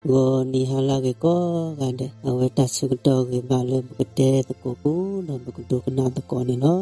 ဂီၤနံၤဟါလၢအဂ့ၤကိးဂၤဒဲး, အဝဲတၢ်ဆၢကတီၢ်ဂ့ၤဘၣ်လၢပကတဲသကိးပူၤ ဒီးပကဒိကနၣ်သကိးန့ၣ်လီၤ.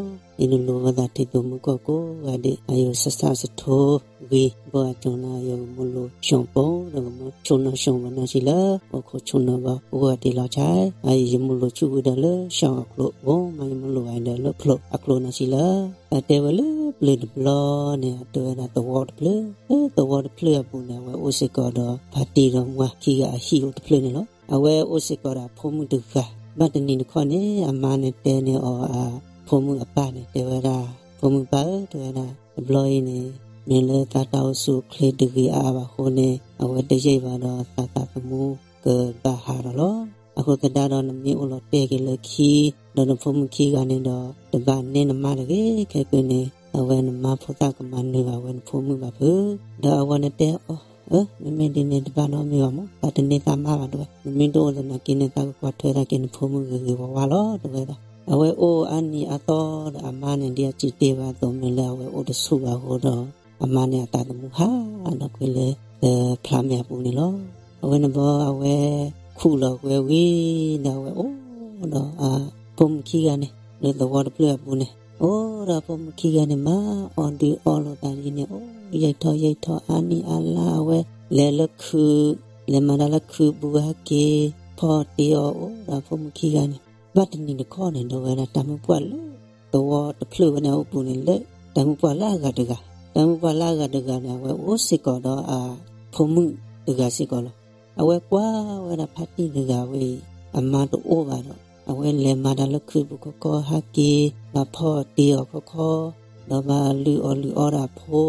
ယနုာ်လီၤဝဲသးထံၣ်သုးမုၢ်ကိၢ်ကိးဂၤဒဲး, အယိၤဆၣ်ဆၣ်စထိဂ့ၤ, ဘၣ်အကၠီၤနၤ ယကမူလိာ်ဆှီပိၢ် ဒီးကမူဆိၣ်နီၤဆှီပနီၢ်ဆံလၢ အိၣ်ခိးဆိၣ်နီၤဘၣ်ပဂီၢ်တ့ၢ်လီၤဆါ, အယမူလိာ်ဆူၣ်ဝံၤဒီးလၢဆှီအကျိၤ, အိၣ်မးယမူလိာ်ဝဲဒီးလၢချိၣ်အကျိၤနီၢ်ဆံလၢ အတဲဝဲလၢပျၢၤတဘျီန့ၣ် အတဲဝဲဒၣ်သဝီတဖျၢၣ်, လၢသဝီတဖျၢၣ်အပူၤန့ၣ် အဝဲအိၣ်စ့ၢ်ကီးဒီးဖါတံၢ်ဒီးမါခံဂၤအဟံၣ်အိၣ်တဖျၢၣ်န့ၣ်လီၤ. အဝဲအိၣ်စ့ၢ်ကီးဒီးအဖိမုၣ်တဂၤ, ဘၣ်တနံၤတခီန့ၣ် အမါန့ၣ်တဲန့ၢ်အီၤအဖိမုၣ်အပၢ်န့ၣ် တဲဝဲဒၣ်, ဖိမုၣ်ပၢ်ဧၢ တဲဝဲဒၣ်, တဘျီအံၤန့ၣ် မ့ၢ်လၢသးတၢ်အိၣ်ဆူၣ်အိၣ်ချ့တဂ့ၤအါအါဘၣ်အဃိန့ၣ် အဝဲတယံာ်ဘၣ်ဒီးသးသးသမူကဘၣ်ဟးထီၣ်လီၤ. အဃိသတးဒီးနမ့ၢ်အိၣ်လီၤတဲာ်က့ၤလၢခံ ဒီးနဖိမုၣ်ခံဂၤန့ၣ်ဒီး တဘၣ်န့ၢ်နမါတဂ့ၤ, ခဲကနံၣ်န့ၣ် အဝဲနမါဖိသၣ်ကမၤနၢၤဘၣ်ဝဲနဖိမုၣ်ဘၣ်ဖုး, ဒီးအဝဲန့ၣ်တဲအီၤ, အၢ မ့မ့ၢ်ဒ်န့ၣ် တဘၣ်နီတမံၤဘၣ်မး, သးတန့ၢ်သးမါဘၣ်တဲဝဲ, နမ့ၢ်တအိၣ်သနာ်က့န့ၣ် သးကကွၢ်ထွဲဒၣ်က့ၤနဖိမုၣ်ဂ့ၤဂ့ၤဝါဝါလီၤ တဲဝဲဒၣ်. အဝဲအိၣ်အါနံၤအါသီဒီးအမါန့ၣ် ဒ်အစံးတ့ၢ်ဝဲအသိး မ့ၢ်လၢအဝဲအိၣ်တဆူၣ်ဘၣ်အဃိဒီး အမါန့ၣ်အသးသမူဟးထီၣ်ကွံာ်လၢ ဖျါမဲာ်အပူၤန့ၣ်လီၤ. အဝဲန့ၣ်ဘီအဝဲခူၣ်လီၤဝဲဝံၤဒီး အဝဲအိၣ်ဒီးအဖိမုၣ်ခံဂၤန့ၣ် လၢသဝီတဖျၢၣ်အပူၤန့ၣ်, အိၣ်ဒီးအဖိမုၣ်ခံဂၤန့ၣ် မၤအီၣ်ဒုးအီလိာ်သးဒ်န့ၣ်, အိၣ်ယံာ်ထီၣ်ယံာ်ထီၣ် အါနံၣ်အါလါ အဝဲလဲၤလၢခုး, လဲၤမၤတၢ်လၢခုးပူၤဟဲက့ၤ ဖီအီၣ်တ့အီၣ် အိၣ်ဒီးအဖိမုၣ်ခံဂၤန့ၣ်, ဘၣ်တနံၤတခီန့ၣ် ဒီးဝဲဒၣ်တၢ်မုၢ်ပှၢ်လၢ သဝီတဖျၢၣ်ဝဲန့ၣ်အအိၣ်ပူၤန့ၣ် လၢတၢ်မုၢ်ပှၢ်လၢအဂၤတဂၤ, တၢ်မုၢ်ပှၢ်လၢအဂၤတဂၤန့ၣ် အဝဲအိၣ်စ့ၢ်ကီးဒီးအဖိမုၣ်တဂၤစ့ၢ်ကီးလီၤ. အဝဲကွၢ်ဝဲဒၣ်ဖါတံၢ်တဂၤဝဲအံၤ အမါတအိၣ်ဘၣ်ဒီး အဝဲလဲၤမၤတၢ်လၢခုးပူၤခီခီ ဟဲက့ၤ ဘၣ်ဖီအီၣ်တ့အီၣ်ခီခီ, ဒီးဘၣ်လုၢ်အီၣ်လုၢ်အီဒီးအဖိ,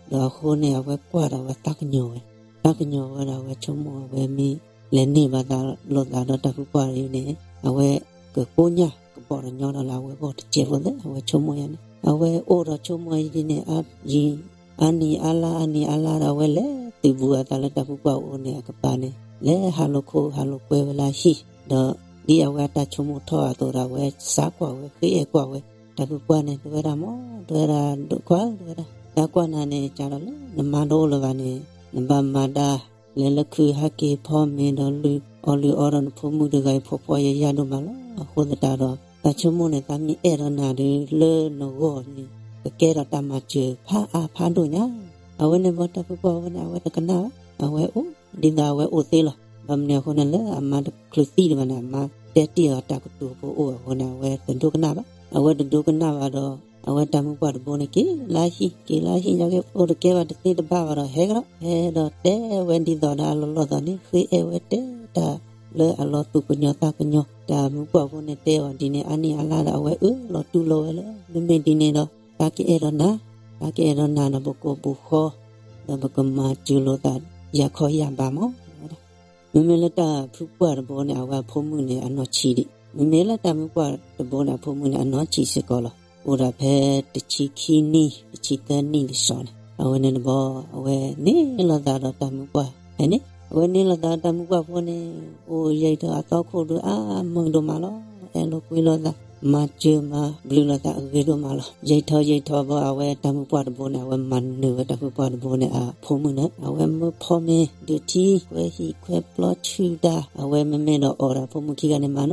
ဒီးအဃိန့ၣ် အဝဲကွၢ်ဒီးအဝဲသးကညီၤဝဲ, သးကညီၤဝဲဒၣ်အဝဲဆိကမိၣ်အဝဲမ့ၢ်လဲၤန့ၢ်ဘၣ်သးလိာ်သးဒီးတၢ်ဖုပှၢ်အံၤန့ၣ် အဝဲကကိညၢ်ကဘီၣ်ဒီးညီဒီးလၢအဝဲဂီၢ်တစဲးဖိသ့ အဝဲဆိကမိၣ်ယါန့ၣ် အဝဲအိၣ်ဒီးဆိကမိၣ်ယါဒ်န့ၣ် အါနံၣ်အါလါ အါနံၣ်အါလါဒီး အဝဲလဲၤသုးဘူးအသးလၢတၢ်ဖုပှၢ်အအိၣ်န့ၣ် အကပၤန့ၣ် လဲၤဟးလိာ်ခိၣ်ဟးလိာ်ကွဲဝဲလၢအဟံၣ်, ဒီးဒ်အဝဲအတၢ်ဆိကမိၣ်ထီၣ်အသိးဒီး အဝဲစးကွၢ်ဝဲ ဃ့အဲၣ်ကွၢ်ဝဲ တၢ်ဖုပှၢ်န့ၣ် တဲဝဲဒၣ်မ့ၢ် တဲဝဲဒၣ် ဒိၣ်ခွါဧၢ တဲဝဲဒၣ် တၢ်ကွၢ်နၤန့ၣ် ကဒီးလၢနမါတအိၣ်လၢၤဘၣ်န့ၣ် နဘၣ်မၤတၢ် လဲၤလၢခုးဟဲက့ၤဖီမ့ၤဒီးလုၢ်အီၣ်လုၢ်အီဒီးနဖိမုၣ်တဂၤအံၤ ဖှီၣ်ဖှီၣ်ယာ်ယာ်ဒိၣ်မးလီၤ. အဃိသတးဒီး တၢ်ဆိကမိၣ်န့ၣ် သးမ့ၢ်အဲၣ်ဒီးနၤဒီး လၢနဂီၢ်န့ၣ် ကကဲထီၣ်တၢ်မၤစၢၤဖးအါဖးဒိၣ်ညါ. အဝဲန့ၣ်ဘီတၢ်ဖုပှၢ်အဝဲန့ၣ် အဝဲတကနၣ်ဘၣ်. အဝဲအိၣ် ဒ်သိးအဝဲအိၣ်သ့လီၤ. ဘၣ်မနုၤအဃိန့ၣ် လၢအမါတချုးသံဒံးဘၣ်န့ၣ် အမါတဲတ့ၢ်အီၤတၢ်ကတိၤဖိအိၣ်အဃိန့ၣ် အဝဲတဒိကနၣ်ဘၣ်. အဝဲတဒိကနၣ်ဘၣ်ဒီး အဝဲတၢ်မုၢ်ပှၢ်တဘိန့ၣ် က့ၤလၢဟံၣ် က့ၤလၢဟံၣ် ယကအိၣ်တကဲဘၣ်တသ့တဘၣ်ဘၣ်ဒီး ဟဲကဒီး ဟဲဒီးတဲဝဲဒ်သိးဒီးအလီၢ်လီၢ်သးန့ၣ် ဃ့အဲၣ်ဝဲတဲတၢ်လၢအလီၤသူၣ်ကညီၤသးကညီၤ တၢ်မုၢ်ပှၢ်ဖိန့ၣ် တဲအီၤဒ်န့ၣ် အါနံၣ်အါလါဒီး အဝဲအၢၣ်လီၤတူၢ်လိာ်ဝဲလၢ မ့မ့ၢ်ဒ်န့ၣ်ဒီး သးကအဲၣ်ဒိးနၤ သးကအဲၣ်ဒိးနၤဒီး ပကအိၣ်ဘူးဃီ ဒီးပကမၤစၢၤလိာ်သး ယၤခီယၤဘးမး မ့မ့ၢ်လၢတၢ်ဖုပှၢ်တဘိန့ၣ် အဝဲအဖိမုၣ်န့ၣ် အနီၢ်ဆံးဒံး, မ့မ့ၢ်လၢတၢ်မုၢ်ပှၢ်တဘိန့ၣ် အဖိမုၣ်န့ၣ် အနီၢ်ဆံးစ့ၢ်ကီးလီၤ. အိၣ်ဒၣ်ဖဲတဆံခံနံၣ် တဆံသၢနံၣ်တစီၤန့ၣ် အဝဲန့ၣ်တဘီ အဝဲန့ၢ်လိာ်သးဒီးတၢ်မုၢ်ပှၢ်ဖဲန့ၣ် အဝဲန့ၢ်လိာ်သးဒီးတၢ်မုၢ်ပှၢ်ဖိန့ၣ် အိၣ်ယံာ်ထီၣ်အသီခိၣ်ဒုးအါမုာ်ဒိၣ်မးလီၤ. အဲၣ်လိာ်ကွံလိာ်သး မၤစၢၤမၤဘျုးလိာ်သးအဂ့ၤဒိၣ်မးလီၤ. ယံာ်ထီၣ်ယံာ်ထီၣ်ဘီ အဝဲတၢ်မုၢ်ပှၢ်တဘိန့ၣ် အဝဲမၤနၢၤဝဲတၢ်မုၢ်ပှၢ်တဘိန့ၣ် အဖိမုၣ်န့ၣ် အဝဲမၢဖီမ့ၤဒုးထံ ခွဲဟံၣ်ခွဲပျီဆူၣ်တၢ် အဝဲမ့မ့ၢ်ဒီးအီၣ်ဒီးအဖိမုၣ်ခံဂၤန့ၣ် မၤ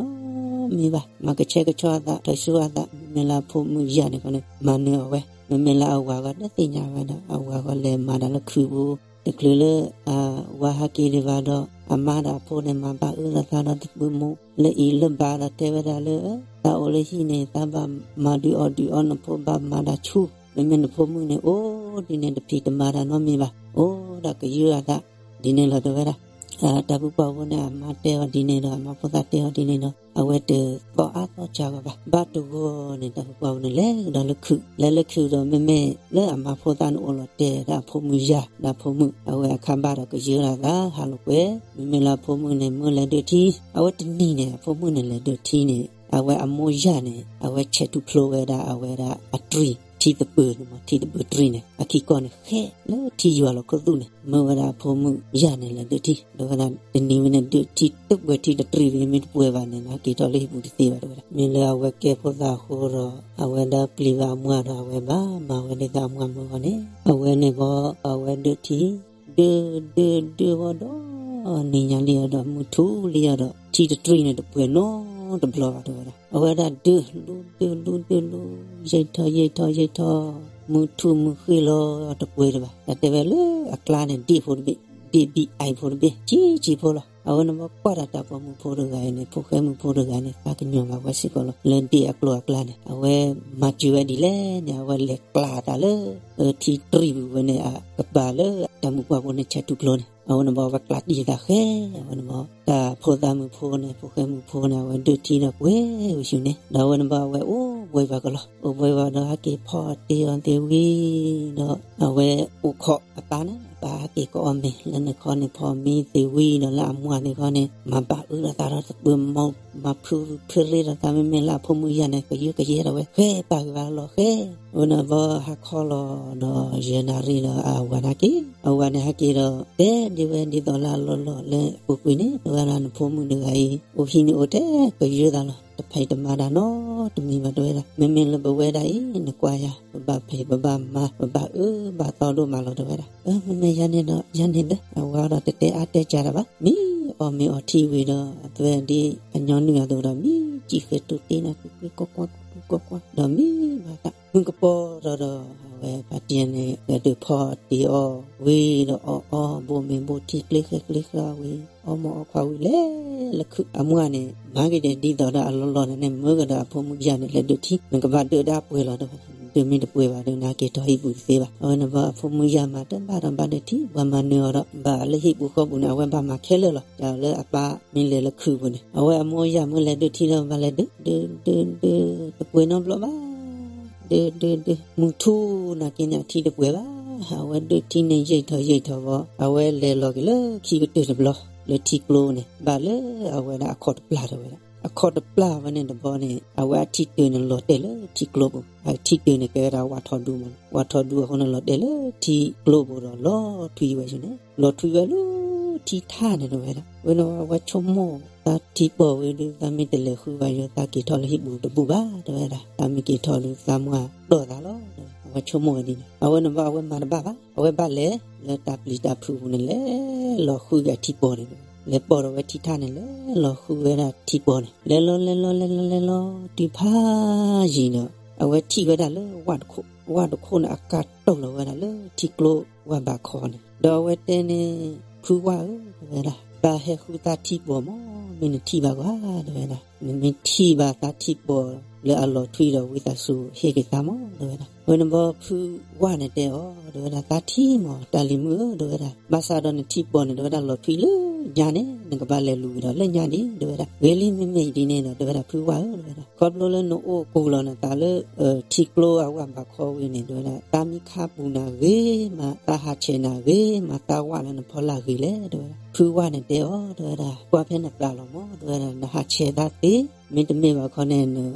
နီတမံၤဘၣ် မၤကဆှဲကဆှီအသး ထွဲဆူအသး မ့မ့ၢ်လၢအဖိမုၣ်ယၤန့ၣ်ခီန့ၣ် မၤနၢၤအီၤဝဲ မ့မ့ၢ်လၢအဝၤဂီၢ်တသ့ၣ်ညါဝဲဒီး အဝၤဂီၢ်လဲၤမၤတၢ်လၢခုးပူၤ တချုးလၢ အဝၤဟဲက့ၤဒံးဘၣ်ဒီး အမါဒီးအဖိန့ၣ် မၤဘၣ်အၢဒီးသးဒီးတဘုးမူး လၢအံၤလၢဘၣ်ဒီးတဲဝဲဒၣ်လၢ သးအိၣ်လၢဟံၣ်န့ၣ် သးဘၣ်မၤဒုးအီၣ်ဒုးအီနဖိဘၣ်မၤတၢ်ဆူၣ် မ့မ့ၢ်နဖိမုၣ်န့ၣ် အိၣ်ဒ်န့ၣ်တဖံးတမၤတၢ်နီတမံၤဘၣ် အိၣ်ဒၣ်ကယၢၢ်အသး ဒ်န့ၣ်လီၤတဲဝဲဒၣ် တၢ်ဖုပှၢ်ဖိန့ၣ် အမါတဲအီၤဒ်န့ၣ်ဒီး အမါဖိသၣ်တဲအီၤဒ်န့ၣ်ဒီး အဝဲတသီၣ်အါသီၣ်ဆးဂီၤဘၣ် ဘၣ်တဂီၤန့ၣ် တၢ်ဖုပှၢ်ဖိန့ၣ် လဲၤကဒီးလၢခုး လဲၤလၢခုးဒီး မ့မ့ၢ်လၢအမါဖိသၣ်န့ၣ်အိၣ်လီၤတဲာ်ဒီးအဖိမုၣ်ယၤ ဒီးအဖိမုၣ် အဝဲအခါဘၣ်ဒီးကယၢၢ်လီၤသး ဟးလိာ်ကွဲ မ့မ့ၢ်လၢအဖိမုၣ်န့ၣ် မၢလဲၤဒၢထံ အဝဲတနံၤန့ၣ် အဖိမုၣ်န့ၣ်လဲၤဒၢထံန့ၣ် အဝဲအမိၢ်ယၤန့ၣ် အဝဲဆဲးထူၣ်ဖျိဝဲဒၣ်အဝဲဒၣ်အတြံၣ် ထံသပၢၤန့ၣ်မး ထံသပၢၤတြံၣ်န့ၣ် အခံကီၢ်န့ၣ် ဃဲးလၢထံယွၤလီၤခူသူၣ်န့ၣ် မၢဝဲဒၣ်အဖိမုၣ်ယၤန့ၣ်လဲၤဒၢထံ ဒီးဝဲဒၣ်တနံၤဝဲန့ၣ် ဒၢထံတပှဲၤထံတတြံၣ်ဝံၤ မ့ၢ်တပှဲၤဘၣ်န့ၣ် နက့ၤထီၣ်လၢဟံၣ်ပူၤတသ့ဘၣ်တဲဝဲဒၣ် မ့ၢ်လၢအဝဲကဲဖိသၣ်အဃိဒီး အဝဲဒၣ်ပျံၤဘၣ်အမါဒီး အဝဲဘၣ်မၤဝဲဒ်သိးအမါမၢအီၤန့ၣ် အဝဲန့ၣ်ဘီ အဝဲဒၢထံ ဒၢ ဒၢ ဒၢဘီဒီး နံၤညါလံအီၤဒီး မုၢ်ထူၣ်လံအီၤဒီး ထံတတြံၢ်န့ၣ်တပှဲၤနီတဘျီဘၣ် တဲဝဲဒၣ်. အဝဲဒၣ်ဒုးလူဒုးလူဒုးလူ, ယံာ်ထီၣ်ယံာ်ထီၣ်ယံာ်ထီၣ်, မုၢ်ထူၣ်မုၢ်ဃ့ၢ်လီၤတပှဲၤဒံးဘၣ်. တၢ်တဲဝဲလၢအကျါန့ၣ် ဒ့ၣ်ဖိတဘ့ၣ်, ဒ့ၣ်ဘံၣ်အါအံၤဖိတဘ့ၣ်, ကံကံဖိလီၤ. အဝဲန့ၣ်ဘၣ်ကွၢ်တၢ် တၢ်ပိာ်မုၣ်ဖိတဂၤအံၤန့ၣ် ဖိၣ်ဃဲမုၣ်ဖိတဂၤန့ၣ် သးကညီၤဘၣ်ဝဲစ့ၢ်ကီးလီၤ. လၢဒ့ၣ်အကျိၤအကျါန့ၣ် အဝဲမၤစၢၤဝဲဒ်လဲၣ်န့ၣ် အဝဲလဲၤကျးတၢ်လၢ ထံတြံၢ်ပူၤဝဲန့ၣ် အကပၤလၢတၢ်မုၣ်ပှၢ်ဖိန့ၣ် ဆဲးထူၣ်ကျိန့ၣ် အဝဲန့ၣ်ဘၣ်အဝဲကျးတံၢ်သးဃဲ, အဝဲန့ၣ်ဘၣ် တၢ်ဖိသၣ်မုၣ်ဖိန့ၣ် ဖိၣ်ဃဲမုၣ်ဖိန့ၣ် အဝဲဒၢၣ်ထံဒီးပှဲၤဝဲဆူန့ၣ် ဒီးအဝဲန့ၣ်ဘၣ်အဝဲအိၣ်ဘှံးဘၣ်ကလီၤ. အိၣ်ဘှံးဘၣ်ဒီးဟဲက့ၤဖီအတ့အီၤသ့ဝံၤဒီး အဝဲအိၣ်ခိးအပၢ်န့ၣ် အပၢ်ဟဲက့ၤကအီၣ်မ့ၤလၢနခီန့ၣ် ဖီမ့ၤသ့ဝံၤဒီးလၢအမါသ့ၣ်ခီန့ၣ် မၤဘၣ်အၢဒီးသးဒီးတပၢၤမီၢ် မၤဖုဖုရ့ဒီးသး မ့မ့ၢ်လၢအဖိမုၣ်ယၤန့ၣ် ကယၢကယဲဒီးဝဲ ဃဲပာ်က့ၤဘၣ်လီၤဃဲ. အဝဲန့ၣ်ဘၣ်ဟးခီလီၤဒီး ယဲၢ်နၣ်ရံၣ်ဒီးအဝၤန့ၣ်ဟဲက့ၤ, အဝၤန့ၣ်ဟဲက့ၤဒီး တဲဒ်ဝဲဒ်သိးလၢအလီၢ်လီၢ်လၢအပူၤကွံာ်န့ၣ် တဲဝဲဒၣ် နဖိမုၣ်တဂၤအံၤ အိၣ်ဟံးန့ၢ်အိၣ်ထဲကယၢသးလီၤ. တဖံးတမၤတၢ်နီတမံၤဘၣ် တဲဝဲဒၣ်. မ့မ့ၢ်လၢပဝဲဒၣ်အံၤ နကွၢ်ယၤ ပဘၣ်ဖံးပဘၣ်မၤ ပဘၣ်အၢဘၣ်သီဒိၣ်မးလီၤ တဲဝဲဒၣ်. အၢ မ့မ့ၢ်ယၤန့ၣ်ဒီး ယၤန့ၣ်ဒီး အဝၤဒီးတတဲအါတဲကၢ်တၢ်ဘၣ်. မ့ၢ်အီၣ်မ့ၤအီထံဝံၤဒီး အသွဲဒ်အညီနုၢ်အသိးဒီး မ့ၢ်စံၣ်ဃဲၤတိၢ်တ့နၤ ကွံာ်ကွံာ်ကွၢ်ကွၢ် ကွံာ်ကွၢ်ကွၢ်ဒီး မ့ၢ်ဘၣ်တၢ်မုၢ်ကပီၤဒီးဒီး အဝဲဖါတံၢ်န့ၣ် လဲၤဒုးဖီတ့အီၤဝံၤဒီး အီၣ်အီဘိမ့ၤဘိထံ ကျ့ဃဲၤကျ့ဃဲၤဝံၤ အီၣ်မ့ၤအီခွါဝံၤ လဲၤလၢခုး အမါန့ၣ် မၤက့ၤဒ်သိးဒီးအလီၢ်လီၢ်န့ၣ်န့ၣ် မၢကဒီးအဖိမုၣ်ယၤန့ၣ် လဲၤဒၢၣ်ထံ နကဘၣ်ဒၢၣ်ဒၣ်ပှဲၤလီၤ တဲဝဲဒၣ်. ဒၢၣ်မ့ၢ်တပှဲၤဘၣ်ဒီး နဟဲက့ၤထီၣ်ဟံၣ်ပူၤတသ့ဘၣ်. အဝဲန့ၣ်ဘၣ်အဖိမုၣ်ယၤမၤတဘၣ်ဒီးဘၣ်ဒၢၣ်ထံ ပှၤမၤနၢၤအီၤဒီး ဘၣ်လၢဟံၣ်ပူၤဃီပူၤန့ၣ် အဝဲဘၣ်မၤခဲလၢာ်လီၤ. တၢ်လၢအပၢ်မ့ၢ်လဲၤလၢခုးပူၤန့ၣ် အဝဲအမိၢ်ယၤမ့ၢ်လဲၤဒၢၣ်ထံဒီးဘၣ်လဲၤဒၢၣ် ဒၢၣ်ဒၢၣ်ဒၢၣ် တပှဲၤနီတဘျီဘၣ် ဒၢၣ်ဒၢၣ်ဒၢၣ် မုၢ်ထူၣ်နာ်က့န့ၣ် အထံတပှဲၤဘၣ်. အဝဲဒၢၣ်ထံန့ၣ်ယံာ်ထီၣ်ယံာ်ထီၣ်ဘၣ် အဝဲလဲၤလီၤက့ၤလၢခံကတၢၢ်တဘျီ လၢထံကျိန့ၣ် ဘၣ်လၢအဝဲဒၣ်အခီၣ်တပျၢ် တဲဝဲဒၣ်. အခီၣ်တပျၢ်ဝဲန့ၣ်တဘျီန့ၣ် အဝဲအထံတၢၤန့ၣ်လီၤတဲာ်လၢထံကျိပူၤ အထံတၢၤန့ၣ်ကဲဝဲဒၣ်ဝၣ်ထီဒူမးလီၤ. ဝၣ်ထီဒူအဃိန့ၣ်လီၤတဲာ်လၢထံကျိပူၤဒီးလီၤထွံဝဲန့ၣ် လီၤထွံဝဲလၢထံထၣ်န့ၣ် တဲဝဲဒၣ်. ဝဲန့ၣ်ဝဲဆိကမိၣ် သးထံပီၢ်ဝံၤဒီး သးမ့ၢ်တလဲၤဃုဘၣ်ယိၣ် သးက့ၤထီၣ်လၢဟံၣ်ပူၤတဘူၣ်ဘၣ် တဲဝဲဒၣ်. သးမ့ၢ်က့ၤထီၣ်ဒီး သးမါတီၢ်သးလီၤ အဝဲဆိကမိၣ်ဝဲဒ်န့ၣ်. အဝဲန့ၣ်ဘၣ်အဝဲမၤတဘၣ်ဘၣ် အဝဲဘၣ်လဲၤလၢတၢ်ပျံၤတၢ်ဖုးပူၤန့ၣ် လဲၤလီၤဃုက့ၤထံပီၢ်န့ၣ် လဲၤပိာ်ဒီးဝဲထံထၣ်န့ၣ် လဲၤလီၤဃုဝဲဒၣ်ထံပီၢ်န့ၣ် လဲၤလီၤလဲၤလီၤလဲၤလီၤလဲၤလီၤတုၤဖးယံၤဒီး အဝဲထံၣ်ဝဲဒၣ်လၢဝၣ်တခိၣ် ဝၣ်တခိၣ်န့ၣ်အကါတီၢ်လီၤဝဲဒၣ်လၢထံကျိဝၣ်ဘးခီန့ၣ် ဒီးအဝဲတဲန့ၣ် ဖုဝၣ်ဧၢ တဲဝဲဒၣ် သးဟဲဃုသးထံပီၢ်မး မ့ၢ်နထံၣ်ဘၣ်ကွၢ် တဲဝဲဒၣ်. နမ့ၢ်ထံၣ်ဘၣ်သးထံပီၢ်လၢအလီၤထွံဒီး ဝံသးစူၤဟ့ၣ်က့ၤသးမး တဲဝဲဒၣ်. ဝဲန့ၣ်ဘၣ်ဖုဝၣ်န့ၣ်တဲအီၤ တဲဝဲဒၣ် သးထံၣ်မး တၢ်လံၤမုၣ်ဧၢ တဲဝဲဒၣ်. ဘၣ်ဆၣ်ဒီးနထံပီၢ်န့ၣ် တဲဝဲဒၣ်လီၤထွံလၢညါန့ၣ် နကဘၣ်လဲၤလူၤကဒီးလၢညါဒံး တဲဝဲဒၣ်. ဂ့ၤလံ မ့မ့ၢ်ဒ်န့ၣ်ဒီး တဲဝဲဒၣ် ဖုဝၣ်ဧၢ တဲဝဲဒၣ် ခီဖျိလၢနအိၣ်ပူၤလီၤနသးလၢ ထံကျိအဝၣ်ဘးခီဝံၤန့ၣ် တဲဝဲဒၣ် သးမံခါပူၤနၤဂ့ၤမး သးဟးဆဲးနၤဂ့ၤမး သးဝၣ်လၢနဖီလာ်ဂ့ၤလဲၣ် တဲဝဲဒၣ်. ဖုဝၣ်န့ၣ်တဲအီၤ တဲဝဲဒၣ် ကွၢ်ဖဲနသးလီၤမး တဲဝဲဒၣ် နဟးဆဲးသးသ့ မ့တမ့ၢ်ဘၣ်ခီန့ၣ်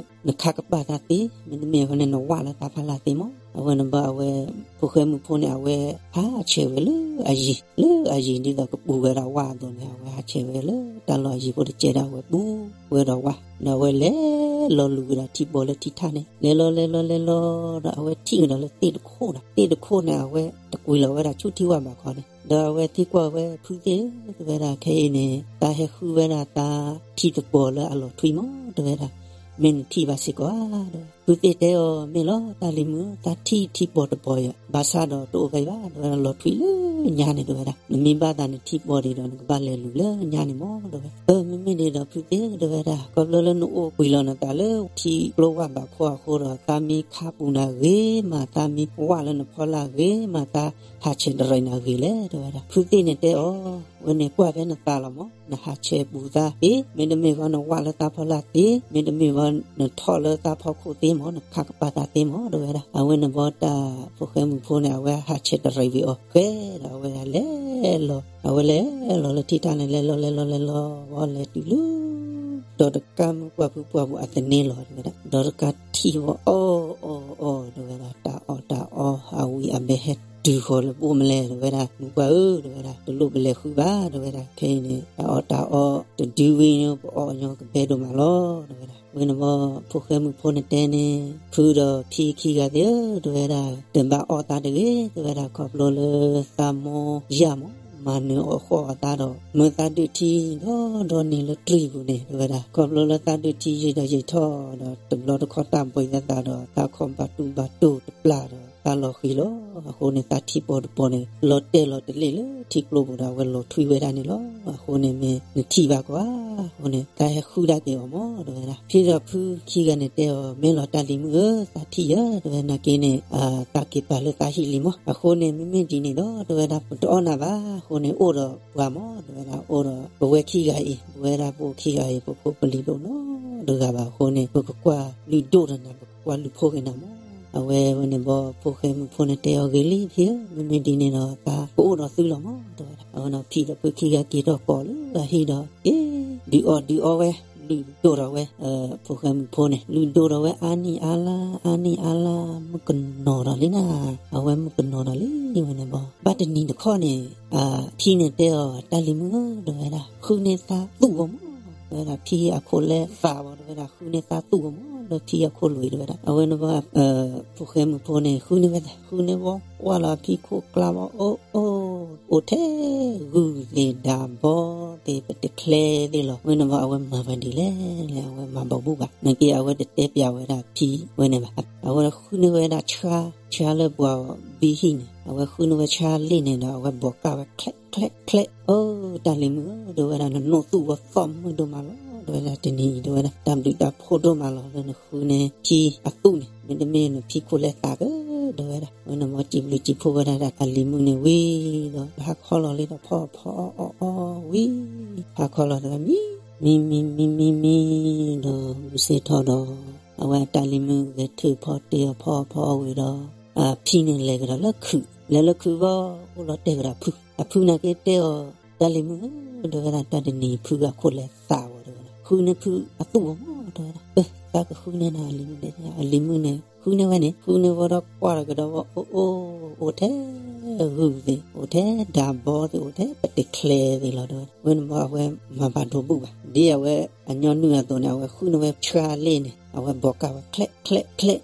နခးကပၤသးသ့ မ့တမ့ၢ်ခီန့ၣ် နဝၣ်လၢသးဖီလာ်သ့မး. အဝဲန့ၣ်ဘၣ်အဝဲ ဖိၣ်ဃဲမုၣ်ဖိန့ၣ် အဝဲဟးဆဲးဝဲလၢအယံၤ လၢအယံၤဒ်သိးကပူၤဝဲဒၣ်ဝၣ်အသိးန့ၣ် အဝဲဟးဆဲးဝဲလၢတၢ်လီၢ်အယံၤဖိတကဲဒီး အဝဲပူၤဝဲဒီးဝၣ် ဒီးအဝဲလဲၤလီၤလူၤဝဲဒၣ်ထံပီၢ်လၢထံထၣ်န့ၣ် လဲၤလီၤလဲၤလီၤလဲၤလီၤဒီး အဝဲထံၣ်ကဒီးလၢသ့ၣ်တခိၣ်ဒီး သ့ၣ်တခိၣ်န့ၣ် အဝဲတကွံာ်လီၤဝဲဒၣ်ဆူထံဝၣ်ဘးခီန့ၣ် ဒီးအဝဲသံကွၢ်ဝဲ ဖုသ့ၣ်ဧၢ တဲဝဲဒၣ် ခဲအံၤန့ၣ် သးဟဲဃုဝဲဒၣ်သးထံတပီၢ်လၢအလီၤထွံမး တဲဝဲဒၣ် မ့ၢ်နထံၣ်ဘၣ်စ့ၢ်ကီးဧါ တဲဝဲ. ဖုသ့ၣ်တဲအီၤ မ့ၢ်လီၤ တၢ်လံၤမုၣ်ဧၢ သးထံၣ်ထံပီၢ်တပီၢ်ယၤ ဘၣ်ဆၣ်ဒီးတအိၣ်ဖဲအံၤဘၣ် တဲဝဲဒၣ် လီၤထွံလၢညါန့ၣ် တဲဝဲဒၣ်. နမ့ၢ်ဘၣ်သးနထံပီၢ်ဒံးဒီး နကဘၣ်လဲၤလူၤလၢညါန့ၣ်မး တဲဝဲ. အၢ မ့မ့ၢ်ဒ်န့ၣ်ဒီး ဖုသ့ၣ် တဲဝဲဒၣ် ခီဖျိလၢနအိၣ်ကွံာ်လီၤနသးလၢထံကျိဝၣ်ဘးခီအဃိဒီး သးမံခါပူၤနၤဂ့ၤမး သးမံဝၣ်လၢနဖီလာ်ဂ့ၤမး သးဟးဆဲးတရံးနၤဂ့ၤလဲၣ် တဲဝဲဒၣ်. ဖုသ့ၣ်န့ၣ်တဲအီၤ ဝဲန့ၣ်ကွၢ်ဖဲနသးလီၤမး နဟးဆဲးပူၤသးသ့ မ့တမ့ၢ်ဃီနဝၣ်လၢသးဖီလာ်သ့ မ့တမ့ၢ်ဃီနထီၣ်လၢသးဖီခိၣ်သ့မး နခးကပၤသးသ့မး တဲဝဲဒၣ်. အဝဲန့ၣ်ဘၣ်တၢ်ဖိၣ်ဃဲမုၣ်ဖိန့ၣ် အဝဲဟးဆဲးတရံးဝံၤအီၤဃဲဒီး အဝဲလဲၤလီၤ အဝဲလဲၤလီၤလၢထံထၣ်န့ၣ် လဲၤလီၤလဲၤလီၤလဲၤလီၤ ဝဲလဲၤတုၤလၢ ဒီးတကးမုၢ်ပှၢ်ဖုပှၢ်ပူၤအသန့လီၤ တဲဝဲဒၣ်. ဒီးတကးထံၣ်ဝဲအီၣ်အီၣ်အီၣ် တဲဝဲဒၣ် တၢ်အီၣ်တၢ်အီအဝံၤအဘဲဟဲတုၤဃီၤလၢဘိၣ်မလဲၣ် တဲဝဲဒၣ်. မုၢ်ပှၢ်ဧၢ တဲဝဲဒၣ် တလိၣ်ပလဲၤဃုဘၣ် တဲဝဲဒၣ်. ခဲအံၤန့ၣ် တၢ်အီၣ်တၢ်အီတဒုဝံၤန့ၣ် ပအီၣ်ညီကဘဲဒိၣ်မးလီၤ တဲဝဲဒၣ်. ဝဲန့ၣ်ဘၣ် ဖိၣ်ဃဲမုၣ်ဖိန့ၣ်တဲန့ၣ် ဖုဒီးဖံခံဂၤသ့ၣ်ဧၢ တဲဝဲဒၣ် တဘၣ်အီၣ်သးတဂ့ၤ တဲဝဲဒၣ် ခီဖျိလၢသးမိၢ်ယၢ်မး မၤနၢၤအီၣ်ဃီၣ်အသးဒီး မၢသးဒုးထံဒီဒီန့ၣ်လၢတြံၣ်ပူၤန့ၣ် တဲဝဲဒၣ်. ခီဖျိလၢသးဒုးထံယံာ်ဒီးယံာ်ထီၣ်ဒီး တဘျီတခီၣ်တၢ်ဘှံးသးသးဒီး သးခီၣ်ဘၣ်တူၢ်ဘၣ်တူၢ်တပျၢ်ဒီး သးလီၤဃံၤလီၤ. အဃိန့ၣ် သးထံပီၤတပီၤန့ၣ် လီၤတဲာ်လီၤတလ့ၣ်လၢထံကျိပူၤဒီး အဝဲလီၤထွံဝဲဒၣ်န့ၣ်လီၤ. အဃိန့ၣ်မ့ၢ်နထံၣ်ဘၣ်ကွၢ် အဃိန့ၣ် သးဟဲဃုဒၣ်က့ၤအီၤမး တဲဝဲဒၣ်. ဖံဒီးဖုခံဂၤန့ၣ်တဲအီၤ မ့ၢ်လီၤတၢ်လံၤမုၣ်ဧၢ, သးထံၣ်ယဲ တဲဝဲ နာ်က့န့ၣ် သးက့ၤပာ်လၢသးဟံၣ်လံမး. အဃိန့ၣ် မ့မ့ၢ်ဒ်န့ၣ်ဒီး တဲဝဲဒၣ် ပတအီၣ်နၤဘၣ်. အဃိန့ၣ် အိၣ်ဒီးပှၤမး တဲဝဲဒၣ်, အိၣ်ဒီးပဝဲခံဂၤအံၤ, ပဝဲဒၣ်ပအိၣ်ခံဂၤအံၤ ပဖိပလံၤတအိၣ်နီတဂၤဘၣ်. အဃိန့ၣ် ပကကွၢ်လုၢ်ဒိၣ်ဒီးနၤ, ပကကွၢ်လုၢ်ဖိးက့ၤနၤမး. အဝဲဝဲန့ၣ်ဘီ ဖိၣ်ဃဲမုၣ်ဖိန့ၣ်တဲအီၤ ဂ့ၤလံဖံဧၢ, မ့မ့ၢ်ဒ်န့ၣ်ဒီး သးကအိၣ်ဒီးသုလီၤမး တဲဝဲဒၣ်. အဝဲန့ၣ်ဖံဒီးဖုခံဂၤက့ၤထီၣ်ကိးလၢအဟံၣ်ဒီး က့ၤဒုးအီၣ်ဒုးအီဝဲ, လုၢ်ဒိၣ်ဒီးဝဲ ဖိၣ်ဃဲမုၣ်ဖိန့ၣ် လုၢ်ဒိၣ်ဒီးဝဲ အါနံၣ်အါလါ အါနံၣ်အါလါ မုၣ်ကနီၤဒီးလံနၤ. အဝဲမုၣ်ကနီၤဒီးလံဝဲန့ၣ်ဘီ ဘၣ်တနံၤတခီန့ၣ် ဖံန့ၣ်တဲအီၤ တၢ်လံၤမုၣ်ဧၢ တဲဝဲဒၣ်, ဃုန့ၢ်သးသူၣ်ဂီၤမး တဲဝဲဒၣ်. ဖံအခိၣ်လဲသးဝဲ တဲဝဲဒၣ်, ဃုန့ၢ်သးသူၣ်ဂီၤမး လၢဖံအခိၣ်လွံၢ် တဲဝဲဒၣ်. အဝဲန့ၣ်ဘီ ဖိၣ်ဃဲမုၣ်ဖိန့ၣ် ဃုန့ၢ်ဝဲသး, ဃုန့ၢ်ဝဲ ကွၢ်လီၤဖံခိၣ်ကျါဘီ အိၣ်အိၣ် အိၣ်ထဲဂုၢ်သ့ၣ်ဒၢဘီသ့ၣ် ပတချဲသ့ၣ်လီၤ. ဝဲန့ၣ်ဘီ အဝဲမၤဘၣ်ဒ်လဲၣ်လဲၣ် အဝဲမၤဘီၣ်ဘူၣ်ဘၣ်. နာ်က့ အဝဲတတဲပျးဝဲဒၣ်ဖံဝဲန့ၣ်ဘၣ်. အဝဲဃုန့ၢ်ဝဲဒၣ်ဆှါ, ဆှါလၢပှၤဘံဟံၣ်န့ၣ် အဝဲဃုန့ၢ်ဝဲဆှါလ့ၣ်န့ၣ်ဒီး အဝဲဘီးကၢ်ဝဲချဲးချဲးချဲး, အိ တၢ်လံၤမုၣ်ဧၢ တဲဝဲဒၣ်, နနိၣ်သူၣ်ဝဲသီၣ်မုာ်ဒိၣ်မးလီၤ တဲဝဲဒၣ်. တနံၤအံၤ တဲဝဲဒၣ်, တၢ်ဘျုးတၢ်ဖှိၣ်ဒိၣ်မးလီၤ လၢနဃုန့ၢ်ဖံအသူၣ်န့ၣ်, မ့တမ့ၢ်နဖံခိၣ်လဲသးဧၢ တဲဝဲဒၣ်. ဝဲန့ၣ်ဘီ စံးဘျုးစံးဖှိၣ်ဝဲဒၣ်ဒီး တၢ်လံၤမုၣ်န့ၣ်ဝံၤဒီး ဟးခီလီၤလံဒီး ဖီအီၣ်ဖီအီအီအီဝံၤ, ဟးခီလီၤဒီး မံမံမံမံမံဒီး မုၢ်ဆ့ၣ်ထီၣ်ဒီး အဝဲအတၢ်လံၤမုၣ်ဂဲၤထၢၣ်ဖီတ့ၢ်အီၤ ဖီအီၣ်ဖီအီဝံၤဒီး အဖံန့ၣ်လဲၤကဒီးလၢခုး, လဲၤလၢခုးဘီ အိၣ်လီၤတဲာ်ကဒီးဖု, အဖုနာ်က့တဲအီၤ တၢ်လံၤမုၣ်ဧၢ တဲဝဲဒၣ်, တၢ်တနံၤဖုအခိၣ်လဲသးဝဲ တဲဝဲဒၣ်, ဃုန့ၢ်ဖုအသူၣ်ဝဲမး တဲဝဲဒၣ်. အ သးကဃုန့ၢ်နၤအလံၤမုၣ်န့ၣ်, အလံၤမုၣ်န့ၣ် ဃုန့ၢ်ဝဲန့ၣ်, ဃုန့ၢ်ဝဲဒီးကွၢ်လီၤကဒီးဝဲ အိၣ်အိၣ် အိၣ်ထဲဂုၢ်သ့ၣ်, အိၣ်ထဲဒၢဘီသ့ၣ်, အိၣ်ထဲပတချဲသ့ၣ်လီၤ တဲဝဲဒၣ်. ဝဲန့ၣ်ဘီ အဝဲမၤဘၣ်ဒိဘုၣ်ဘၣ်, ဒ်အဝဲအညီနုၢ်အသိးန့ၣ် အဝဲဃုန့ၢ်ဝဲဆှါလ့ၣ်န့ၣ် အဝဲဘီးကၢ်ဝဲချဲးချဲးချဲး,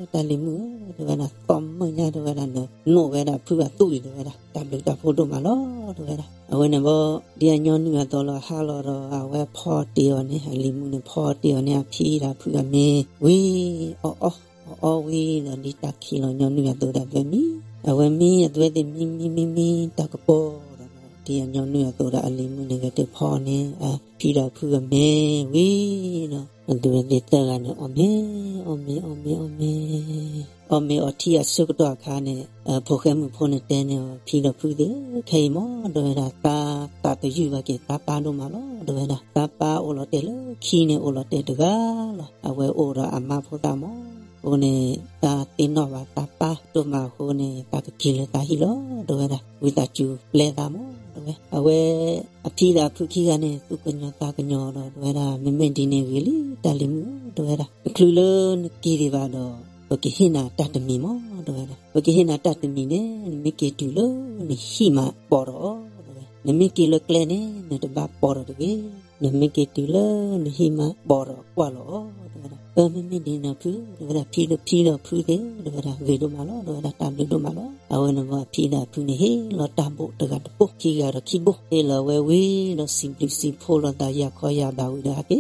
အ တၢ်လံၤမုၣ်ဧၢ တဲဝဲဒၣ်, သီၣ်မုာ်ညါ တဲဝဲဒၣ်, နနိၣ်ဝဲဒၣ်ဖုအသူၣ်အံၤ တဲဝဲဒၣ်, တၢ်ဘျုးတၢ်ဖှိၣ်ဒိၣ်မးလီၤ တဲဝဲဒၣ်. အဝဲန့ၣ်ဘီ ဒ်အညီနုၢ်အသိးလီၤ ဟါလီၤဒီး အဝဲဖီတ့ၢ်အီၤန့ၣ်, အလံၤမုၣ်န့ၣ် ဖီတ့ၢ်အီၤန့ၣ် အဖံဒီးဖုအမ့ၢ်ဝံၤ အီၣ်အီၣ် အီၣ်အီၣ်ဝံၤဒီး ဒ်တၢ်ခံးလီၤညီနုၢ်အသိးဒီး အဝဲမံ, အဝဲမံ အဝဲသ့ၣ်မံမံမံမံ တၢ်ကပီၤဒီး ဒ်အညီနုၢ်အသိးဒီး အလံၤမုၣ်န့ၣ် ဂဲၤထၢၣ်ဖီန့ၣ် အဖံဒီးဖုအမ့ၢ်ဝံၤဒီး အဝဲသ့ၣ်သၢဂၤန့ၣ် အီၣ်မ့ၤ အီၣ်မ့ၤ အီၣ်မ့ၤ အီၣ်မ့ၤ အီၣ်မ့ၤအီထံအဆၢကတီၢ်အခါန့ၣ် ဖိၣ်ဃဲမုၣ်ဖိန့ၣ်တဲန့ၢ်အီၤ ဖံဒီးဖုသ့ၣ်ဧၢ, ခဲအံၤမး တဲဝဲဒၣ်, သးသးတယုၢ်ဘၣ်က့ၤသးပၢ်ဒိၣ်မးလီၤ တဲဝဲဒၣ်. သးပၢ်အိၣ်လီၤတဲာ်လၢခံန့ၣ် အိၣ်လီၤတဲာ်တဂၤလီၤ. အဝဲအိၣ်ဒီးအမါဖိသၣ်မး, အဃိန့ၣ် သးသ့ၣ်နီၣ်ဘၣ်သးပၢ်ဒိၣ်မးအဃိန့ၣ် သးကက့ၤလၢသးဟံၣ်လီၤ တဲဝဲဒၣ်. ဝံသးစူၤပျဲသးမး တဲဝဲ. အဝဲအဖံဒီးအဖုခံဂၤန့ၣ် သူၣ်ကညီၤသးကညီၤဒီး တဲဝဲဒၣ်, မ့မ့ၢ်ဒ်န့ၣ်ဂ့ၤလံ တၢ်လံၤမုၣ်ဧၢ တဲဝဲဒၣ်. တချုးလၢနက့ၤဒံးဘၣ်ဒီး ပကဟ့ၣ်နၤတၢ်တမံၤမး တဲဝဲဒၣ်. ပကဟ့ၣ်နၤတၢ်တမံၤန့ၣ် နမ့ၢ်က့ၤတုၤလၢနဟံၣ်မး ပိာ်ဒီး တဲဝဲ. နမ့ၢ်က့ၤလၢကျဲန့ၣ် နတဘၣ်ပိာ်ဒီးတဂ့ၤ. နမ့ၢ်က့ၤတုၤလၢနဟံၣ်မး ပိာ်ဒီးကွၢ်လီၤအီၤ တဲဝဲဒၣ်. အၢ မ့မ့ၢ်ဒ်န့ၣ်ဖု တဲဝဲဒၣ်, ဖံဒီးဖံဒီးဖုသ့ၣ် တဲဝဲဒၣ်, ဂ့ၤဒိၣ်မးလီၤ တဲဝဲဒၣ်, တၢ်ဘျုးဒိၣ်မးလီၤ. အဝဲန့ၣ်ဘီ အဖံဒီးအဖုန့ၣ် ဟ့ၣ်လီၤတၢ်ဘိၣ်တဂၤတဘိၣ်, ခံဂၤဒီးခံဘိၣ်, ဟ့ၣ်လီၤဝဲဝံၤဒီး စံးဘျုးစံးဖှိၣ်လိာ်သး ယၤခီယၤဘၣ်ဝံၤဒီး ဟဲက့ၤ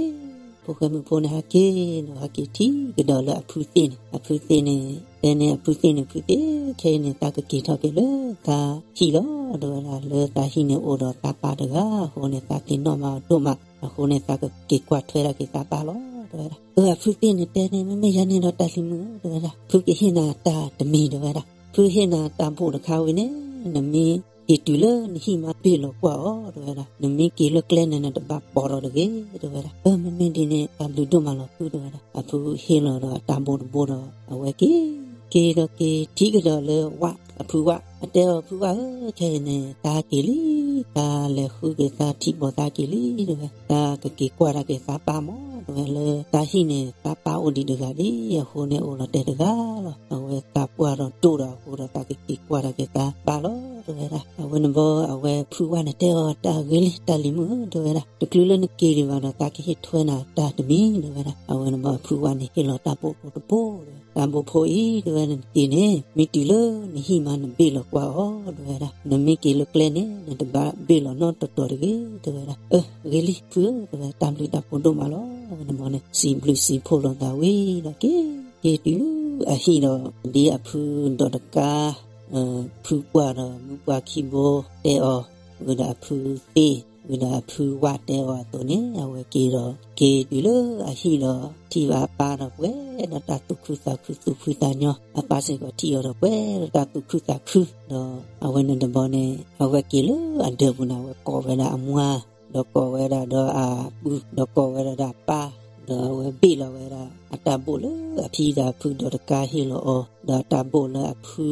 ဖိၣ်ဃဲမုၣ်ဖိန့ၣ် ဟဲက့ၤဒီး ဟဲက့ၤထံၣ်ကဒီးလၢအဖုသ့ၣ်န့ၣ်, အဖုသ့ၣ်န့ၣ် တဲန့ၢ်အဖုသ့ၣ်န့ၣ်, ဖုသ့ၣ် ခဲအံၤန့ၣ် သးကက့ၤထီၣ်က့ၤလၢသးဟံၣ်လီၤ တဲဝဲဒၣ်. လၢသးဟံၣ်န့ၣ်အိၣ်ဒီးသးပၢ်တဂၤအဃိန့ၣ် သးသ့ၣ်နီၣ်မးဒိၣ်မးအဃိန့ၣ် သးကက့ၤကွၢ်ထွဲဒၣ်က့ၤသးပၢ်လီၤ တဲဝဲဒၣ်. အၢ အဖုသ့ၣ်န့ၣ်တဲန့ၢ်, မ့မ့ၢ်ယၤန့ၣ်ဒီး တၢ်လံၤမုၣ်ဧၢ တဲဝဲဒၣ်, ဖုကဟ့ၣ်နၤတၢ်တမံၤ တဲဝဲဒၣ်. ဖုဟ့ၣ်နၤတၢ်ဘိၣ်တခါဝံၤန့ၣ် နမ့ၢ်က့ၤတုၤလၢနဟံၣ်မး ဘ့ၣ်လီၤကွၢ်အီၤ တဲဝဲဒၣ်. နမ့ၢ်က့ၤလၢကျဲန့ၣ် နတဘၣ်ပိာ်ဒီးတဂ့ၤ တဲဝဲဒၣ်. အၢ မ့မ့ၢ်ဒ်န့ၣ် တၢ်ဘျုးဒိၣ်မးလီၤဖု တဲဝဲဒၣ်. အဖုဟ့ၣ်လီၤဒီးအတၢ်ဘိၣ်တဘိဒီး အဝဲက့ၤ က့ၤဒီးက့ၤထံၣ်ကဒီးလၢဝၣ် အဖုဝၣ်, အတဲအီၤ ဖုဝၣ်ဧၢ, ခဲအံၤန့ၣ် သးက့ၤလံ, သးလဲၤဃုက့ၤသးထံၣ်ဘီၣ်သးက့ၤလံ တဲဝဲ. သးကက့ၤကွၢ်ဒၣ်က့ၤသးပၢ်မး အဝဲလၢသးဟံၣ်န့ၣ် သးပၢ်အိၣ်ဒံးတဂၤဒံးအဃိန့ၣ် အိၣ်လီၤတဲာ်တဂၤလီၤ. အဝဲသးပှၢ်ဒီးဒိၣ်ဒီးအဃိဒီး သးကက့ၤကွၢ်ဒီးက့ၤသးပၢ်လီၤ တဲဝဲဒၣ်. အဝဲန့ၣ်ဘီ အဝဲဖုဝၣ်န့ၣ်တဲအီၤ တၢ်ဂ့ၤလံ တၢ်လံၤမုၣ်ဧၢ တဲဝဲဒၣ်, တချုးလၢနက့ၤဒံးဘၣ်ဒီး သးကဟ့ၣ်ထွဲနၤတၢ်တမံၤ တဲဝဲဒၣ်. အဝဲန့ၣ်ဘီ အဖုဝၣ်န့ၣ်ဟ့ၣ်လီၤတၢ်ဘိၣ်ဖိတဘိၣ် တဲဝဲ, တၢ်ဘိၣ်ဖိအံၤ တဲဝဲဒၣ် နက့ၤန့ၣ် မ့ၢ်တုၤလၢနဟံၣ်မး နဘ့ၣ်လီၤကွၢ်အီၤ တဲဝဲဒၣ်. နမ့ၢ်က့ၤလၢကျဲန့ၣ် နတဘၣ်ဘ့ၣ်လီၤနီတတီၤတဂ့ၤ တဲဝဲဒၣ်. အၢ ဂ့ၤလံ ဖုဧၢ တဲဝဲ, တၢ်ဘျုးတၢ်ဖှိၣ်ဒိၣ်မးလီၤ. အဝဲန့ၣ်ဘီန့ၣ် စံးဘျုးစံးဖှိၣ်လိာ်သးဝံၤဒီး က့ၤက့ၤတုၤလၢအဟံၣ်ဒီး ဒ်အဖုဒီးတကါ ဖုပှၢ်ဒီးမုၢ်ပှၢ်ခံဘိတဲအီၤ, ဝံၤဒီးအဖုသ့ၣ် ဝံၤဒီးအဖုဝၣ်တဲအီၤအသိးန့ၣ် အဝဲက့ၤဒီး က့ၤတုၤလၢအဟံၣ်ဒီး ထံၣ်ဘၣ်အပၢ်ဒီးပှဲၤဒီးတၢ်သူၣ်ခုသးခု သူၣ်ဖှံသးညီ, အပၢ်စ့ၢ်ကီးထံၣ်အီၤဒီးပှဲၤဒီးတၢ်သူၣ်ခုသးခု, ဒီးအဝဲန့ၣ်တဘီန့ၣ် အဝဲက့ၤလၢအဒၢးပူၤန့ၣ် အဝဲကိးဝဲဒၣ်အမွၢ် ဒီးကိးဝဲဒၣ်ဒီးအပုၢ် ဒီးကိးဝဲဒၣ်ဒီးအပၢ်, ဒီးအဝဲဘ့ၣ်လီၤဝဲဒၣ် အတၢ်ဘိၣ်လၢအဖံဒီးအဖုဒီးတကါဟ့ၣ်လီၤအီၤ, ဒီးအတၢ်ဘိၣ်လၢအဖု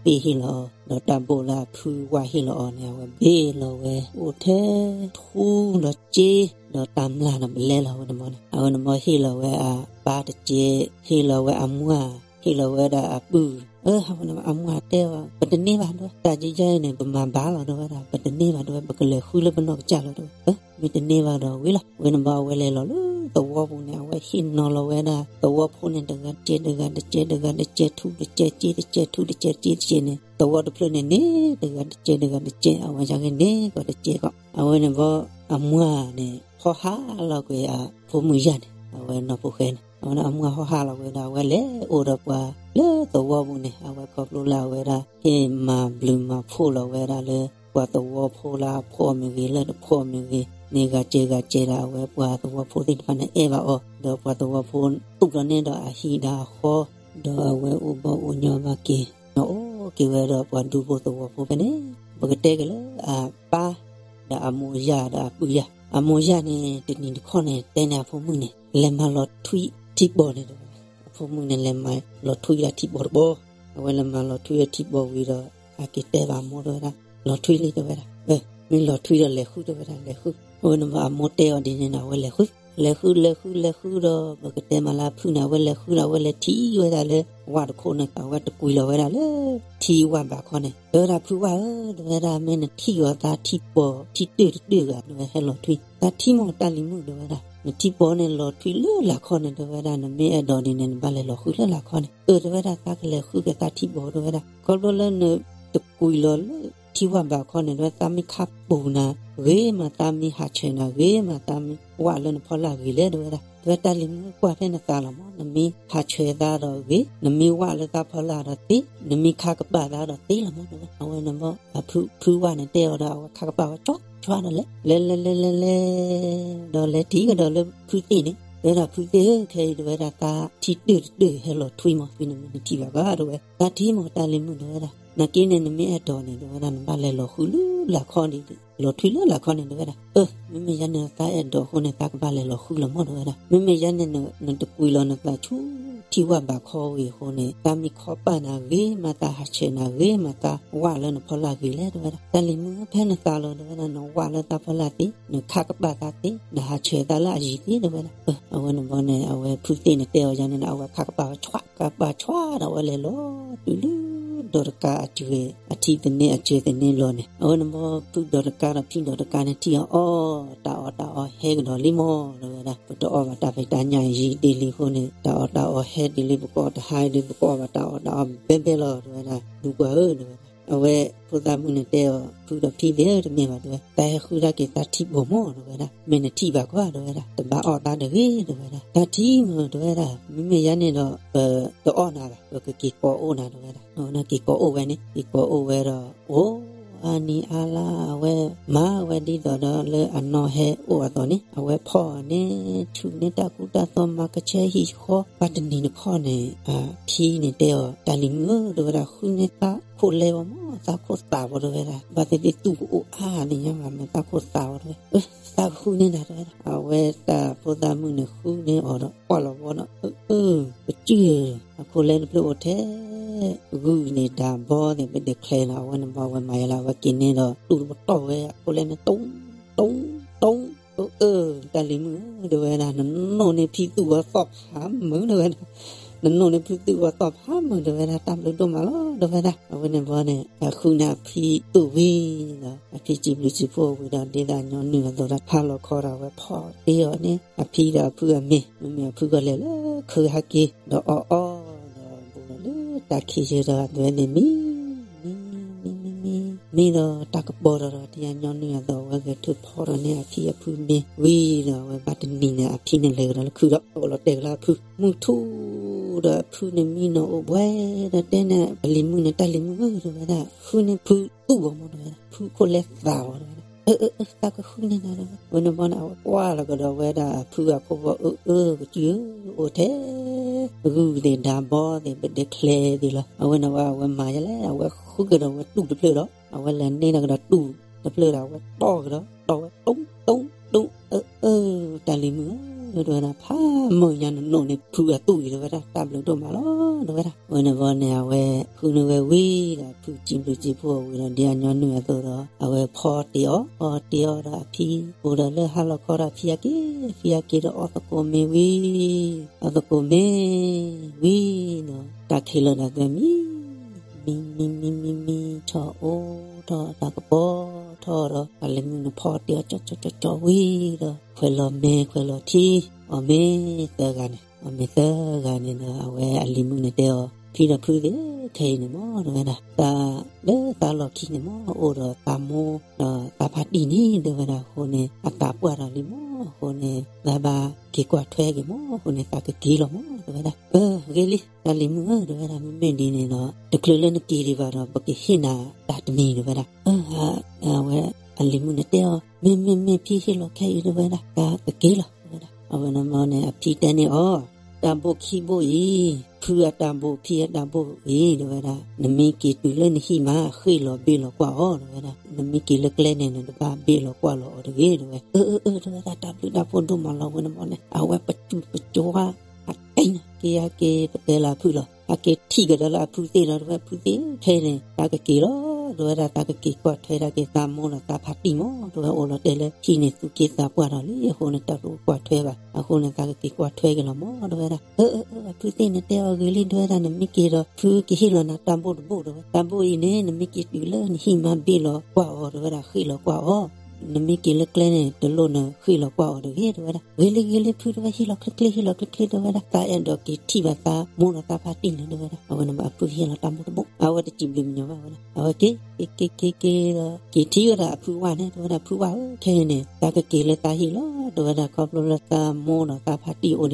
သ့ၣ်ဟ့ၣ်လီၤအီၤ, ဒီးတၢ်ဘိၣ်လၢအဖုဝၣ်ဟ့ၣ်လီၤအီၤန့ၣ် အဝဲဘ့ၣ်လီၤဝဲအိၣ်ထဲထူဒီးစ့ ဒီးတၢ်မျၢ်ဒီးပလဲလီၤဝဲန့ၣ်ဘီန့ၣ် အဝဲန့ၣ်ဘီဟ့ၣ်လီၤဝဲအပၢ်တစဲး, ဟ့ၣ်လီၤဝဲအမွၢ်, ဟ့ၣ်လီၤဝဲဒၣ်အပုၢ်, အဝဲန့ၣ်အမွၢ်တဲအီၤ ပတန့ၢ်ဘၣ်ဒဝဲ တၢ်ယဲယဲအံၤန့ၣ် ပမၤဘၣ်လီၤဒဝဲဒၣ် ပတန့ၢ်ဘၣ်ဒဝဲ ပကလဲၤဃုလၢပနီၢ်ကစၢ်လီၤဒဝဲ, မ့ၢ်တန့ၢ်ဘၣ်ဒီးဝံၤလီၤ. ဝဲန့ၣ်ဘီအဝဲလဲၤလီၤလၢသဝီပူၤန့ၣ် အဝဲဟ့ၣ်နီၤလီၤဝဲဒၣ် သဝီဖိန့ၣ် တဂၤတစဲး တဂၤတစဲး တဂၤတစဲး ထူတစဲး စ့တစဲး ထူတစဲး စ့တစဲးန့ၣ် သဝီတဖျၢၣ်န့ၣ်န့ၣ် တဂၤတစဲး တဂၤတစဲး အဝဲယၤဂ့ၤန့ၣ် ကီးတစဲးကီး အဝဲန့ၣ်ဘီ အမွၢ်န့ၣ် ဟီၣ်ဟးလီၤကွံာ်အဖိမုၣ်ယါန့ၣ် အဝဲနီၢ်ဖိဃဲန့ၣ် အဝဲန့ၣ်အမွၢ်ဟီၣ်ဟးလီၤကွံာ်ဒီး အဝဲလဲၤအိၣ်ဒီးပှၤလၢသဝီပူၤန့ၣ် အဝဲခီဖျိလၢအဝဲဒၣ် ဟ့ၣ်မၤဘျုးမၤဖှိၣ်လီၤဝဲဒၣ်လၢ ပှၤသဝီဖိလၢအဖှီၣ်မ့ၢ်ဂ့ၤ လၢတဖှီၣ်မ့ၢ်ဂ့ၤန့ၣ် ဂၤစဲးဂၤစဲးဒီး အဝဲပှၤသဝီဖိသ့ၣ်တဖၣ်န့ၣ်အဲၣ်ဘၣ်အီၤ ဒီးပှၤသဝီဖိသူၣ်ထီၣ်န့ၢ်ဒီးအဟံၣ်ဒီးအဃီ ဒီးအဝဲအိၣ်ဘီအိၣ်ညီဘၣ်က့ၤ ဒီးအိၣ်က့ၤဝဲဒီးပှၤဒူဖိသဝီဖိဖဲန့ၣ် ပကတဲက့ၤလၢအပၢ် ဒီးအမိၢ်ယါဒီးအပုၢ်ယါ, အမိၢ်ယါန့ၣ် တနံၤတခီန့ၣ် တဲန့ၢ်အဖိမုၣ်န့ၣ် လဲၤမၤလီၤထွံထံပီၢ်န့ၣ်တဝဲ, အဖိမုၣ်န့ၣ် လဲၤမၤလီၤထွံဒၣ်ထံပီၢ်တဘီ, အဝဲလဲၤမၤလီၤထွံထံပီၢ်ဝံၤဒီး အက့ၤတဲဘၣ်အမိၢ်တဝဲဒၣ် လီၤထွံလံတဝဲဒၣ်, မ့ၢ်လီၤထွံဒီးလဲၤဃုတဝဲဒၣ် လဲၤဃု, အဝဲန့ၣ်ဘၣ်အမိၢ်တဲအီၤဒ်န့ၣ်ဒီး အဝဲလဲၤဃု, လဲၤဃု လဲၤဃု လဲၤဃုဒီး ပကတဲမးလၢအဖုန့ၣ် အဝဲလဲၤဃုဒီး အဝဲလဲၤထံၣ်ဝဲဒၣ်လၢ ဝၣ်တခိၣ်န့ၣ် အဝဲတကွံာ်လီၤဝဲဒၣ်လၢ ထံဝၣ်ဘးခီန့ၣ် တဲဝဲဒၣ်ဖုဝၣ်ဧၢ တဝဲဒၣ် မ့ၢ်နထံၣ်အီၤသးထံပီၢ် ထံတၢၢ်တတၢၢ်ဂၤ တဝဲဟဲလီၤထွံ, သးထံၣ်မီၢ်တၢ်လံၤမုၣ် တဝဲဒၣ် နထံပီၢ်န့ၣ်လီၤထွံလၢလာ်ခီန့ၣ် တဝဲဒၣ် နမ့ၢ်အဲၣ်ဒိးဒ်န့ၣ် နဘၣ်လဲၤလီၤဃုလၢလာ်ခီန့ၣ်, အၢ တဝဲဒၣ် သးကလဲၤဃုက့ၤသးထံပီၢ် တဝဲဒၣ် ခီဖျိလၢနတကွံာ်လီၤလၢ ထံဝၣ်ဘးခီန့ၣ် တဝဲသးမ့ၢ်ခါပူၤနၤဂ့ၤမး သးမ့ၢ်ဟးဆှဲးနၤဂ့ၤမး သးမ့ၢ်ဝၣ်လၢနဖီလာ်ဂ့ၤလဲၣ် တဝဲဒၣ်, တဝဲတၢ်လံၤမုၣ်ကွၢ်ဖဲနသးလီၤမး နမ့ၢ်ဟးဆှဲးသးဒီးဂ့ၤ နမ့ၢ်ဝၣ်လၢသးဖီလာ်ဒီးသ့ နမ့ၢ်ခါကပာ်သးဒီးသ့လီၤမး တဝဲ, အဝဲန့ၣ်ဘၣ် အဖု ဖုဝၣ်န့ၣ်တဲအီၤဒီး အဝဲခါကပာ်ဝဲ ဆွါ ဆွါဒီးလဲၤ လဲၤ လဲၤ လဲၤ လဲၤ လဲၤ ဒီးလဲၤထံၣ်ကဒီးလၢဖုသ့ၣ်န့ၣ် တဝဲဒၣ်ဖုသ့ၣ်ဧၢ ခဲအံၤတဝဲဒၣ် သးထံတၢၢ်တတၢၢ်ဟဲလီၤထွံမး ဖဲန့ၣ်မ့ၢ်နထံၣ်ဘၣ်ဘၣ် တဝဲ သးထံၣ်မီၢ်တၢ်လံၤမုၣ် တဝဲဒၣ်, နာ်က့န့ၣ် နမ့ၢ်အဲၣ်ဒိးန့ၣ် တဝဲဒၣ် နဘၣ်လဲၤလီၤဃုလၢလာ်ခီန့ၣ် လီၤထွံလၢလာ်ခီန့ၣ် တဝဲဒၣ်, အၢ မ့မ့ၢ်ယါန့ၣ်ဒီး သးအဲၣ်ဒိးအဃိန့ၣ် သးကဘၣ်လဲၤလီၤဃုလီၤမး တဝဲဒၣ်, မ့မ့ၢ်ယါန့ၣ် နတကွံာ်လီၤနသးဆူထံဝၣ်ဘးခီဝံၤအဃိန့ၣ် သးမ့ၢ်ခီပာ်နၤဂ့ၤမး သးဟးဆှဲးနၤဂ့ၤမး သးဝၣ်လၢနဖီလာ်ဂ့ၤလဲၣ် တဝဲဒၣ်, တၢ်လံၤမုၣ်ဧၢ ဖဲနသးလီၤ တဝဲဒၣ် နဝၣ်လၢသးဖီလာ်သ့ နခါကပာ်သးသ့ နဟးဆှဲးသးလၢအယံၤသ့ တဝဲဒၣ်, အဝဲန့ၣ်ဘီန့ၣ် အဝဲဖုသ့ၣ်န့ၣ်တဲအီၤယါန့ၣ် အဝဲခါကပာ်ဝဲဆွး ကပာ်ဆွးဒီး အဝဲလဲၤလီၤတုၤလၢ ဒီးတကါအစၢၤ အထံသန့အစၢၤသန့လီၤန့ၣ် အဝဲန့ၣ်ဘီ ဖုဒီးတကါဒီးဖံဒီးတကါန့ၣ်ထံၣ်အီၤ အီၣ်တၢ်အီၣ်တၢ်အီဟဲကဒီးလံမး တဝဲဒၣ်, ပတအီၣ်ဘၣ်တၢ်ဖံးတၢ်ညၣ်ယံာ်ဒ်လံအဃိန့ၣ် တၢ်အီၣ်တၢ်အီဟဲဒ်လံ ပကအီၣ်တဟါဒ်လံ ပကအီၣ်ဘၣ်တၢ်အီၣ်တၢ်အီဘဲဘဲလီၤ တဝဲဒၣ်, ဒူပှၤဧၢ တဝဲဒၣ်, အဝဲဖိသၣ်မုၣ်န့ၣ်တဲအီၤ ဖုဒီးဖံသ့ၣ်ဧၢ တမ့ၢ်ဘၣ် တဝဲ သးဟဲဃုဒၣ်က့ၤသးထံပီၢ်မး တဝဲဒၣ်, မ့ၢ်နထံၣ်ဘၣ်ကွၢ် တဝဲဒၣ်, တဘၣ်အီၣ်သးတဂ့ၤ တဝဲဒၣ်, သးထံၣ်မး တဝဲဒၣ်, မ့မ့ၢ်ယါန့ၣ်ဒီး ပတအီၣ်နၤဘၣ် ပကက့ၤကိးအိၣ်နၤ တဝဲဒၣ်, အဝဲန့ၣ်က့ၤကိးအိၣ်ဝဲန့ၣ် က့ၤကိးအိၣ်ဝဲဒီး အိၣ်အါနံၤအါလါ အဝဲမၤဝဲဒ်သိးဒီးလၢအနီၢ်ဟဲအိၣ်အသိးန့ၣ် အဝဲဖီၣ်န့ၣ် ဆူၣ်န့ၢ်တၢ်ကူတၢ်သိး မၤကဆှဲဟံၣ်ဃီ ဘၣ်တနံၤတခီန့ၣ် အဖံန့ၣ်တဲအီၤ တၢ်လံၤမုၣ်ဧၢ တဝဲဒၣ် ဃုန့ၢ်သးခိၣ်လဲဝဲမး သးခိၣ်သးဝဲ တဝဲဒၣ်, ဘၣ်သ့ၣ်သ့ၣ်သူၣ်ကအိၣ်အါန့ၣ်ညါဘၣ် မ့ၢ်သးခိၣ်သးဝဲ တဝဲ, သးကဃုန့ၢ်နၤ တဝဲဒၣ်, အဝဲတၢ်ဖိသၣ်မုၣ်န့ၣ် ဃုန့ၢ်အီၤဒီး ကွၢ်လီၤဝဲဒီး အၢ ပစုၢ် အခိၣ်လဲတဖျၢၣ်အိၣ်ထဲ ဂုၢ်န့ၣ် တၢ်ဘီန့ၣ် ပဒဲးချဲလီၤ အဝဲန့ၣ်ဘီ အဝဲမၤယါလၢ အဝဲက့ၤန့ၢ်ဒီး တူၢ်တပတီၢ်ဝဲ အခိၣ်လဲန့ၣ် တိ တိ တိ အၢ တၢ်လံၤမုၣ်ဧၢ တဲဝဲဒၣ်, နနိၣ်န့ၢ်ဖံသူၣ်ဂီၤသီၣ်ဖးမုာ် တဲဝဲဒၣ်, နနိၣ်န့ၢ်ဖံသူၣ်ဂီၤသီၣ်ဖးမုာ် တဲဝဲဒၣ်, တၢ်ဘျုးဒိၣ်မးလီၤ တဲဝဲဒၣ်. အဝဲန့ၣ်ဘီန့ၣ် အဃုန့ၢ်အဖံသူၣ်ဝံၤဒီး အဖံစံးဘျုးစံးဖှိၣ်ဝံၤဒီး ဒ်သိးညီနုၢ်အသိးဒီး ဟါလီၤခီဒီး အဝဲဖီတ့အီၤန့ၢ်အဖံဒီးအဖုအမ့ၤ, မ့မ့ၢ်အဖုဂီၢ်လဲၤလၢခုဟဲက့ၤ ဒီးအီၣ်အီၣ်ဒီး ဘူးဒီးလၢတၢ်ခံးယဲဒီး အဝဲန့ၣ်မံ မံ မံ မံ မံ မံဒီးတၢ်ကပီၤဒီး ဒီး ဒ်ညီနုၢ်အသိး အဝဲဂဲၤထၢၣ်ဖီဒီးန့ၢ်အဖံအဖုမ့ၤဝံၤဒီး အဝဲဘၣ်တနံၤန့ၣ် အဖံန့ၣ်လဲၤကဒီးလၢခုဒီး အိၣ်လီၤတဲာ်ကလၢအဖု မုၢ်ထူၣ်ဒီး အဖုန့ၣ်မံနီၤအိၣ်ဘှဲဒီး တဲန့ၣ် အလံၤမုၣ်န့ၣ် တၢ်လံၤမုၣ်ဧၢ တဲဝဲဒၣ်, ဃုန့ၢ်ဖုသူၣ်ဂီၤမး တဲဝဲဒၣ်, ဖုခိၣ်လဲသးဂီၤ တဲဝဲဒၣ်, အၢ အၢ အၢ သးကဃုန့ၢ်နၤ တဲဝဲ. အဝဲန့ၣ်ဘီန့ၣ် အဝဲကွၢ်လီၤကဒီးဝဲဒၣ်အဖုအခိၣ်ဘီ အၢ အၢ ကစုၢ်ဧၢ, အိၣ်ထဲ ဂုၢ်သ့ၣ် ဒၤဘီသ့ၣ် ပဒဲချဲသ့ၣ်လီၤ. အဝဲန့ၣ်ဝဲ အဝဲမၤယလဲၣ်, အဝဲဃုကဒီးဝဲတူၢ်တဖျၢၣ်ဒီး အဝဲလဲၤန့ၢ်ဒီးကဒီးတူၢ်တဖျၢၣ်ဒီး အဝဲတီၢ်ကဒီး တီၢ်ဝဲ တူၢ် တူၢ် တူၢ် အၢ အၢ တၢ်လံၤမုၣ်ဧၢ တဲဝဲဒၣ်, ဖးမုာ်ညါ နနိၣ်န့ၢ်ဖုအသူၣ်အံၤ တဲဝဲဒၣ်, တၢ်ဘျုးဒိၣ်မးလီၤ တဲဝဲဒၣ်. အဝဲန့ၣ်ဘီန့ၣ် အဝဲဃုန့ၢ်ဝဲဝံၤဒီး ဖုစံးဘျုးစံးဖှိၣ်ဝံၤဒီး ဒ်အညီနုၢ်အသိးဒီး အဝဲဖီတ့အီၤ ဖီတ့အီၤဒီးအဖံ အိၣ်ဒီးလၢဟါလီၤခီဒီး အဖံအက့ၤ အဖံအက့ၤဒီးအီသကိးမ့ၤဝံၤ အီသကိးမ့ၤဝံၤဒီး တၢ်ခံးလီၤဒီး အဝဲမံ မံ မံ မံ မံ မံ ထီၣ်အိၣ်ထီၣ်တၢ်ကပီၤထီၣ်ဒီး တၢ်လံၤမုၣ်န့ၣ်ဖီတ့အီၤ ကၠီ ကၠီ ကၠီ ကၠီ ဝံၤဒီး ခွဲးလီၤမဲာ်ခွဲးလီၤထံ အီၣ်မ့ၤသၢဂၤန့ၣ် အီၣ်မ့ၤသၢဂၤန့ၣ်ဒီး အဝဲအလံၤမုၣ်န့ၣ်တဲအီၤ ဖံဒီးဖုသ့ၣ် ခဲအံၤန့ၣ်မး တဲဝဲဒၣ်, တၢ် လၢသးလီၢ်ခံန့ၣ်မး အိၣ်ဒီးသးမိၢ်ဒီးသးဖါတံၢ်န့ၣ် တဲဝဲဒၣ်, အဃိန့ၣ် အသးပှၢ်ဒီးလံမး အဃိန့ၣ် သးဘၣ်က့ၤကွၢ်ထွဲက့ၤမး အဃိန့ၣ် သးကက့ၤလီၤမး တဲဝဲဒၣ်. အၢ ဂ့ၤလံ တၢ်လံၤမုၣ်ဧၢ တဲဝဲဒၣ်, မ့မ့ၢ်ဒ်န့ၣ်ဒီး တချုးလၢနက့ၤဒံးဘၣ်ဒီး ပကဟ့ၣ်နၤတၢ်တမံၤ တဲဝဲဒၣ်. အၢ အဝဲအလံၤမုၣ်န့ၣ်တဲအီၤ မ့ၢ် မ့ၢ် မ့ၢ် ဖံဟ့ၣ်လီၤခဲအံၤ တဲဝဲဒၣ်, တၢ်ကက့ၤလီၤ တဲဝဲဒၣ်. အဝဲန့ၣ်မးန့ၣ် အဖံတဲန့ၢ်အီၤ တၢ်ဘိခံဘိအံၤ ဖုအတၢ်ဘိ ဖံအတၢ်ဘိအံၤ တဲဝဲဒၣ်, နမ့ၢ်က့ၤတုၤလၢနဟံၣ်မး ဃ့ၢ်လီၤဘ့ၣ်လီၤကွၢ်အီၤ တဲဝဲဒၣ်, နမ့ၢ်က့ၤလၢကျဲန့ၣ် နတဘၣ်ဘ့ၣ်လီၤကွၢ်လီၤအီၤတဂ့ၤ တဲဝဲ. အၢ အၢ အၢ တဲဝဲဒၣ်, တၢ်ဘျုးတၢ်ဖှိၣ်ဒိၣ်မးလီၤ. အဝဲန့ၣ်မးန့ၣ် အဝဲပစုၢ်ပကဝါ အကဲန့ၣ် က့ၤယက့ၤ ပတဲလၢအဖုလီၤ. အက့ၤထံၣ်ကဒီးလၢအဖုသ့ၣ်ဒီး တဲဝဲ ဖုသ့ၣ် ခဲအံၤန့ၣ် သးကက့ၤလီၤ တဲဝဲဒၣ်, သးကက့ၤကွၢ်ထွဲဒၣ်က့ၤသးမိၢ်ဒီးသးဖါတံၢ်မး တဲဝဲ, အိၣ်လီၤတဲာ်လၢဟံၣ်န့ၣ် သူၣ်က့သးပှၢ်ဒီးလံ အဃိန့ၣ် တၢ်တအိၣ်ကွၢ်ထွဲဘၣ် အဃိန့ၣ် သးကက့ၤကွၢ်ထွဲက့ၤလီၤမး တဲဝဲဒၣ်. အၢ အၢ အၢ အဖုသ့ၣ်န့ၣ်တဲအီၤ ဂ့ၤလံ တဲဝဲဒၣ်, နမ့ၢ်က့ၤဒီး ဖုကဟ့ၣ်လီၤနၤတၢ်ဘိတဘိ တဲဝဲ, တၢ်ဘိအံၤန့ၣ် နမ့ၢ်က့ၤတုၤလၢနဟံၣ်မး ဘ့ၣ်လီၤကွၢ်အီၤ တဲဝဲဒၣ်, ဃ့ၢ်လီၤကွၢ်အီၤ နမ့ၢ်က့ၤလၢကျဲန့ၣ် တလိၣ်နဃ့ၢ်လီၤကွၢ်အီၤတဂ့ၤ တဲဝဲဒၣ်. ဂ့ၤလံ ဂ့ၤလံ ဖု တဲဝဲ, ဟ့ၣ်လီၤချ့ချ့ ဟ့ၣ်လီၤချ့ချ့ တဲဝဲဒၣ်, သးအဲၣ်ဒိးက့ၤထံၣ်ဘၣ်သးမိၢ်ဒီးသးဖါတံၢ်န့ၣ် တဲဝဲဒၣ်. အဝဲန့ၣ်ဘၣ်အဖုဟ့ၣ်လီၤတၢ်ဘိတဘိ အဝဲတစံးဘျုးမံၤညီဘၣ်ဝဲဒၣ်, အဝဲက့ၤ က့ၤ က့ၤ က့ၤ က့ၤဒီး က့ၤထံၣ်ဝဲဒၣ်အဖုဝၣ်န့ၣ် တဲဝဲဒၣ်, ဖုဝၣ်ဧၢ ခဲအံၤန့ၣ် သးကက့ၤလၢသးဟံၣ်လီၤ တဲဝဲ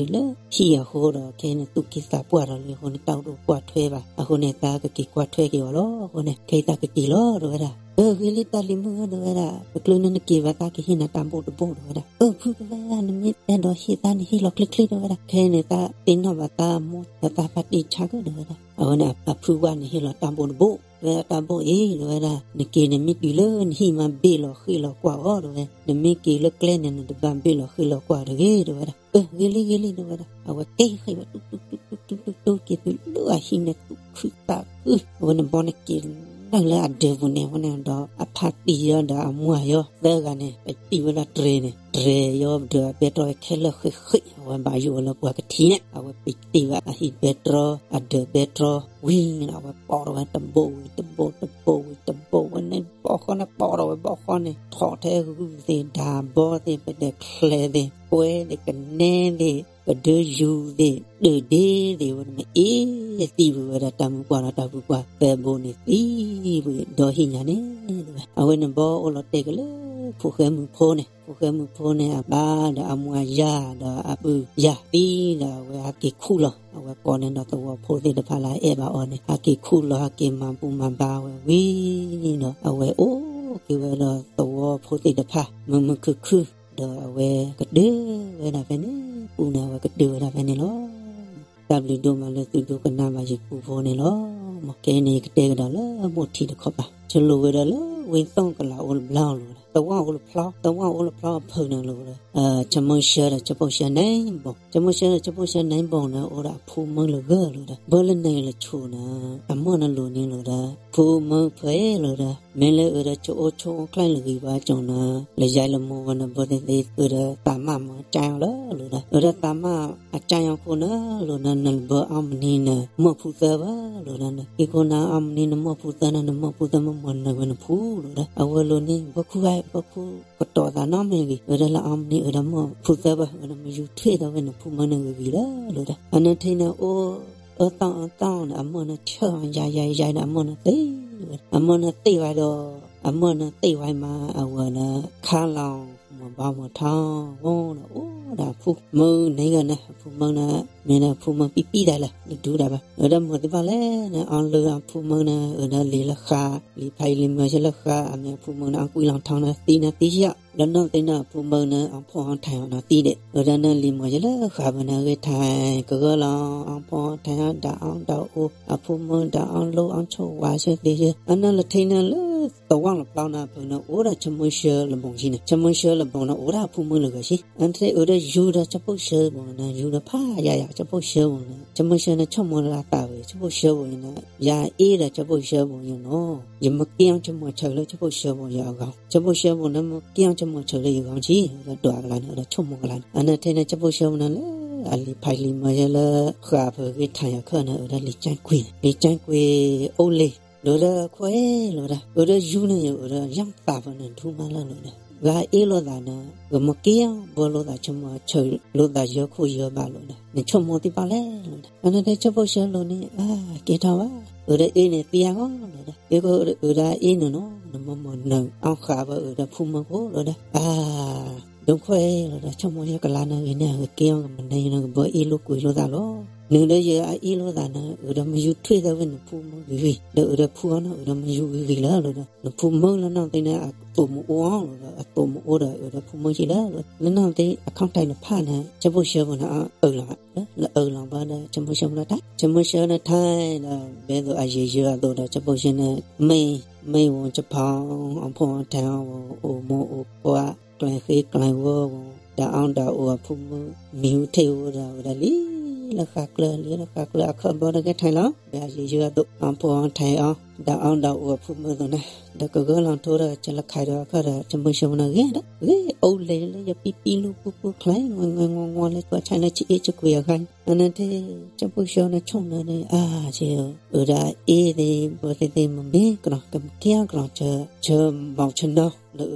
ဒၣ်, ခီဖျိလၢသးမိၢ်ဒီးသးဖါတံၢ်အိၣ်ဒံးလၢဟံၣ်အဃိဒီး ခဲအံၤန့ၣ် သူၣ်က့သးပှၢ်ဒီးလံအဃိန့ၣ် တၢ်အိၣ်ဒိၣ်ကွၢ်ထွဲဘၣ် အဃိန့ၣ် သးကက့ၤကွၢ်ထွဲက့ၤအီၤလီၤ. အဃိန့ၣ် ခဲအံၤသးကက့ၤလီၤ တဲဝဲဒၣ်. အၢ ဂ့ၤလံ တၢ်လံၤမုၣ်ဧၢ တဲဝဲဒၣ်, တချုးလၢနက့ၤဘၣ် သးကဟ့ၣ်နၤတၢ်ဘိတဘိ တဲဝဲဒၣ်. အၢ ဖု တဲဝဲဒၣ်, နမ့ၢ်အဲၣ်ဒိးဟ့ၣ်သးန့ၣ် ဟ့ၣ်လီၤချ့ချ့ တဲဝဲဒၣ်, ခဲအံၤန့ၣ် သးသ့ၣ်နီၣ်ဘၣ်သးမိၢ်ဒီးသးဖါတံၢ်ဆါကၢၣ် တဲဝဲဒၣ်. အဝဲန့ၣ် အဖုဝၣ်န့ၣ်ဟ့ၣ်လီၤတၢ်ဘိတဘိ တဲဝဲဒၣ်, တၢ်ဘိအံၤ တဲဝဲဒၣ်, နက့ၤန့ၣ်မ့ၢ်တုၤလၢနဟံၣ်မး ဘ့ၣ်လီၤဃ့ၢ်လီၤကွၢ်အီၤ တဲဝဲ, နမ့ၢ်က့ၤလၢကျဲန့ၣ် နတဘၣ်ဘ့ၣ်လီၤဃ့ၢ်လီၤကွၢ်တဂ့ၤ တဲဝဲဒၣ်. အၢ ဂ့ၤလံ ဂ့ၤလံ တဲဝဲဒၣ်, အဝဲက့ၤဃ့ၢ်ဝဲ တူၢ် တူၢ် တူၢ် တူၢ် က့ၤတုၤလၢအဟံၣ်န့ၣ် သူၣ်ခုသးခု အဝဲန့ၣ်ဘီန့ၣ်က့ၤ နုာ်လၢအဒၢးပူၤန့ၣ် အဝဲန့ၣ်ဒီး အဖါတံၢ်ယီၤဒီးအမါယီၤ သၢဂၤန့ၣ် ပတံၢ်ဝဲလၢတြဲၤန့ၣ် တြဲၤယီၤဒီးအဘဲတြီခဲလၢာ်ဃ့ၢ်ဃ့ၢ် အဝဲဘၣ်ယိၣ်ဝဲလၢပှၤကထံၣ်န့ၣ် အဝဲပတံၢ်ဝဲအဟံၣ်ဘဲတြီ အဒၢးဘဲတြီဝံၤန့ၣ် အဝဲပိာ်ထီၣ်ဝဲတဘိဝံၤတဘိ တဘိဝံၤတဘိ ဝဲန့ၣ်ဘီဃီန့ၣ် ပိာ်ထီၣ်ဝဲဘီဃီန့ၣ် ထီၣ်ထဲဂုၢ်သ့ၣ် ဒၤဘီသ့ၣ် ပဒဲချဲသ့ၣ် ကွဲသ့ၣ် ကနဲသ့ၣ် ကဒၢယူၤသ့ၣ် ဒၢးဒ့သ့ၣ် ဝဲန့ၣ်မ့ၢ်အ့ၣ်သံဝံၤဝဲဒၣ် တၢ်မုၢ်ပှၢ်ဒီးတၢ်ဖုပှၢ် သၢဘိန့ၣ်သံဝံၤ ဒီဟံၣ်ညါန့ၣ် အဝဲန့ၣ်ဘီအိၣ်လီၤတဲာ်က့ၤလၢ ဖိၣ်ဃဲမုၣ်ဖိန့ၣ် ဖိၣ်ဃဲမုၣ်ဖိန့ၣ် အပၢ်ဒီးအမါယၤဒီးအပုၢ်ယၤသံဒီး အဝဲဟဲက့ၤခူၣ်လီၤ အဝဲကိးန့ၢ်ဒီးသဝီဖိသ့ၣ်တဖၣ်လၢအအဲၣ်ဘၣ်အီၤန့ၣ် ဟဲက့ၤခူၣ်လီၤ ဟဲက့ၤမၤဘူၣ်မၤဘါဝဲဝံၤဒီး အဝဲအိၣ်က့ၤဝဲဒီးသဝီဖိသ့ၣ်တဖၣ် မုာ်မုာ်ခုၣ်ခုၣ် ဒီးအဝဲကတၢၢ်ဝဲဒၣ်ဖဲန့ၣ် ပူန့ၣ် အဝဲကတၢၢ်ဝဲဒၣ်ဖဲန့ၣ်လီၤ. တၢ်ဘျုးဒိၣ်မးလၢသုဒိကနၣ်ဘၣ်ယပူဖိန့ၣ်လီၤ. ခဲအံၤန့ၣ် ယကတဲကဒီးလၢမိၢ်ထံတခီပၤ ဆိၣ်လိာ်ဝဲဒၣ်လၢဝ့ၢ်သီၣ်ကလးအိၣ်တဘျီလီၤ. သဝီအိၣ်လၢဖျီ, သဝီအိၣ်လၢဖျီအဖုန့ၣ်လီၤဒီး ဆၢမိၢ်ဆှၢဒီးဆၢဖိၣ်ဆှၢန့ၣ်ဘီၣ်, ဆၢမိၢ်ဆှၢဒီးဆၢဖိၣ်ဆှၢန့ၣ်ဘီၣ်န့ၣ် အိၣ်ဒီးအဖိမုၣ်လၢဂၤလီၤဒီး ဘၢလၢန့ၣ်လၢဆိၣ်န့ၣ် အမိၢ်န့ၣ်လိၣ်န့ၣ်လီၤဒီး ဖိမုၣ်ဖဲလီၤဒီး မ့ၢ်လၢအၢဒီးဆိၣ်အိၣ်ဆိၣ်အိၣ်ချဲလၢဂံၢ်ဘါကၠိၣ်န့ၣ် လၢယဲလၢမိၢ်ဝဲန့ၣ် ဘၢသ့ၣ်သ့ၣ်အၢဒီးသးမၢ်မၤကၠါအီၤလၢလီၤဒီး အၢဒီးသးမၢ်အကၠါအီၤခိၣ်န့ၣ်လီၤန့ၣ် နဘၢအီၣ်မနံၤန့ၣ် မိၢ်ဖုသၢဘၣ်လီၤဒီး နက့ခိၣ်န့ၣ်အီၣ်မနံၤန့ၣ် မိၢ်ဖုသၢန့ၣ် နမိၢ်ဖုသၢမ့ၢ်မၤနၢၤဝဲနဖုလီၤဒီး အဝဲလိၣ်န့ၣ် ဘီၣ်ခူၣ်ဝဲ ဘီၣ်ခူၣ်ကတီၤသးနီတမံၤဂ့ၤ အၢဒီးလၢအီၣ်မနံၤအၢဒီးမိၢ်ဖုသၢဘၣ် အၢဒီးမယူၤထွံၣ်ဒီးဝဲနဖုမုၣ်န့ၣ်ဂ့ၤဂ့ၤလၢလီၤဒီး အန့ၣ်ထဲန့ၣ်အိၣ် အၢသီအၢသီန့ၣ် အမိၢ်န့ၣ်ဆၢအီၤယၤယၤယၤဒီး အမိၢ်န့ၣ်သံဝဲ, အမိၢ်န့ၣ်သံဝဲဒီး အမိၢ်န့ၣ်သံဝဲမး အဝဲန့ၣ် ခါလီၤမိၢ်ဘီမိၢ်ထီ အိၣ်ဒီးအဖိမုၣ်န့ၣ်ဂၤန့ၣ် အဖိမုၣ်န့ၣ် မ့ၢ်န့ၣ်အဖိမုၣ်ပံပံဒၣ်လၢ နဒူဒၣ်ဘၣ် အၢဒီးမိၢ်သ့ၣ်တဖၣ်လဲၣ်န့ၣ် အီၣ်လၢအဖိမုၣ်န့ၣ် အၢဒီးလံာ်လၢဃာ် လံာ်ဖးယံၤလံာ်မၤစၢၤလၢဃာ် အမ့ၢ်အဖိမုၣ်န့ၣ် အီၣ်ကွံာ်လီၤထီန့ၣ်သံန့ၣ်သံယီၤ လၢနီၢ်သ့ၣ်န့ၣ် အဖိမုၣ်န့ၣ် အီၣ်ဖှီၣ်အီၣ်ထၢၣ်အီၤန့ၣ်သံဒဲး အၢဒီးန့ၣ်လံာ်မၤစၢၤလၢဃာ်ဖဲန့ၣ် အဂ့ၢ်ထံၣ် ကဂၢၢ်လီၤ အီၣ်ဖှီၣ်အီၣ်ထၢၣ်အီၤ ဒၣ်အီၣ်ဒၣ်အီ အဖိမုၣ်ဒၣ်အီၣ်လိၣ်အီၣ်ဆိၣ်ဝါဆၢသ့ၣ်ဆၢ အန့ၣ်လၢထဲန့ၣ်လၢ သဝီလီၤဖျီန့ၣ် အဖုန့ၣ် အိၣ်ဒီးဆၢမိၢ်ဆှၢလၢဘီၣ်ဆံန့ၣ် ဆၢမိၢ်ဆှၢလၢဘီၣ်န့ၣ် အိၣ်ဒီးအဖိမုၣ်လၢဂၤဆံ အန့ၣ်ထဲအၢဒီးယူၤဒီးဆၢဖိၣ်ဆှၢဘီၣ်န့ၣ် ယူၤဒီးဖးယၤယၤ ဆၢဖိၣ်ဆှၢဘီၣ်န့ၣ် ဆၢမိၢ်ဆှၢန့ၣ် ဆိကမိၣ်လၢအသးဝဲ ဆၢဖိၣ်ဆှၢဘီၣ်န့ၣ် ယၤအ့ဒီးဆၢဖိၣ်ဆှၢဘီၣ်ယၤနီၤ ယမ့ၢ်က့ၤအီၣ်ဆၢမိၢ်ဆှၢလၢဆၢဖိၣ်ဆှၢဘီၣ်ယၤအဂီၢ် ဆၢဖိၣ်ဆှၢဘီၣ်န့ၣ် မ့ၢ်က့ၤအီၣ်ဆၢမိၢ်ဆှၢလၢယဂီၢ်ဆံ အၢဒီးဒွးကလါန့ၣ် အၢဒီးဆိကမိၣ်ကလါန့ၣ် အန့ၣ်ထဲန့ၣ် ဆၢဖိၣ်ဆှၢဘီၣ်န့ၣ်လၢ အလံာ်ဖးလံာ်မၤစၢၤလၢ ဃာ်ဖဲအဂ့ၢ်ထံၣ်အခၢၣ်န့ၣ် အၢဒီးလံာ်ကၠါကွ့ၤန့ၣ် လံာ်ကၠါကွ့ၤအိၣ်လံ လီၤဒီးခွဲးလီၤဒီး အၢဒီးယူၤန့ၣ် ယအၢဒီးယါသးဖဲန့ၣ်ဒူမးလၢလီၤဒီး ဂၤအ့လိာ်သးန့ၣ် ဂမ့ၢ်က့ၤအီၣ်ဘၢလိာ်သးဆၢမိၢ်ဆှၢလိာ်သးယၢခိၣ်ယၢဘးလီၤဒီး နဆိကမိၣ်သ့ၣ်တဖၣ်လဲၣ်လီၤဒီး အန့ၣ်ထဲဆၢဖိၣ်ဆှၢလီၤန့ၣ် အါ ကဲထီၣ်ဘၣ် အၢဒီးအ့န့ၣ်သံအဂီၢ်လီၤဒီး အ့ၣ်ကီးအၢဒီးအ့န့ၣ်နီၤ နမ့ၢ်မၤနၢၤအီၣ်ဃာ်ဘၣ်အၢဒီးဖိမုၣ်ဖိလီၤဒီး အါ ဒိခွဲးလီၤဒီး ဆိကမိၣ်ယဲကလါန့ၣ်ဂ့ၤန့ၣ် အဂ့ၤက့ၤအီၣ်ကမၤနၢၤယနီၤ ကဘၢအ့လိာ်ကွံာ်လိာ်သးလီၤ နုၤဒီးယအ့လိာ်သးန့ၣ် အၢဒီးမယူၤထွံၣ်သၢဝဲနဖိမုၣ်ဂ့ၤဂ့ၤ ဒီးအၢဒီးဖုအီၤန့ၣ် အၢဒီးမယူၤဂ့ၤဂ့ၤလၢလီၤဒီး နဖိမုၣ်လၢနီၢ်သ့ၣ်န့ၣ် အသိၣ်မအိၣ်အီၤလီၤဒီး အသိၣ်မအိၣ်ဒီးအၢဒီးဖိမုၣ်က့လၢလီၤ လၢနီၢ်သ့ၣ်အခီၣ်ထံးလၢဖးန့ၣ် ဆၢဖိၣ်ဆှၢဖိန့ၣ် အအၢလီၤဘၣ် လၢအၢလီၤဘၣ်ဒီး ဆၢဖိၣ်ဆှၢဖိန့ၣ်တၢ် ဆၢဖိၣ်ဆှၢန့ၣ်ထဲဒီး ဘဲသိးအယံာ်ယၢအသိးဒီး ဆၢဖိၣ်ဆှၢန့ၣ် မ့ၢ် မ့ၢ်ဝံၤကဖီ အီၣ်ဖှီၣ်အီၣ်ထၢၣ်အီၤ အိၣ်မိၢ်အိၣ်ပှၢ် ကျဲၤဃ့ကျဲၤဝီ တၢ်အီၣ်တၢ်အီအဖိမုၣ် မံၤဟူထ့ၣ်ဧိၤဒီး ဝဲဒၣ်လံ လၢဃာ်ကျၢၤ လံလၢဃာ်ကျၢၤ အခီၣ်ဘီတဂ့ၤထဲလီၤ ဒီးအယံာ်ယၢအသိး အီၣ်ဖှီၣ်အီၣ်ထၢၣ်အီၤ တၢ်အီၣ်တၢ်အီအဖိမုၣ်အသိးန့ၣ် ဒီးကဂၢၢ်လီၤထိဒီး ကလၢခါဒီးအခီၣ်ဒီး ဆၢမိၢ်ဆှၢဖိန့ၣ်ဂ့ၤဒီး ဂ့ၤအိၣ်လၢလၢယပံပံလူပူပူချဲ ဝဲဝဲဝဲဝဲလၢကွၢ်ဆၣ်လၢဆံအ့ၣ်ဆံကွံာ်အဂၤ အန့ၣ်ထဲ ဆၢဖိၣ်ဆှၢန့ၣ်ဆိကမိၣ်န့ၣ် အါ ဆံ အၢဒီးအ့ၣ်သ့ၣ် ဘၢသ့ၣ်သ့ၣ်မ့ၢ်မ့ၢ်ကနီၤ ကမ့ၢ်က့ၤအီၣ်ကနီၤ ဆၢ ဆၢဘီၣ်ဆၢနီၤ လၢအၢဒီးဂီၤ မ့ၢ်က့ၤအီၣ်ကနီၤ ဆၢမိၢ်ဆှၢသ့ၣ် လၢအၢဒီးဂီၤလီၤမ့မ့ၢ် ဘၢဆၢနီၤလၢအ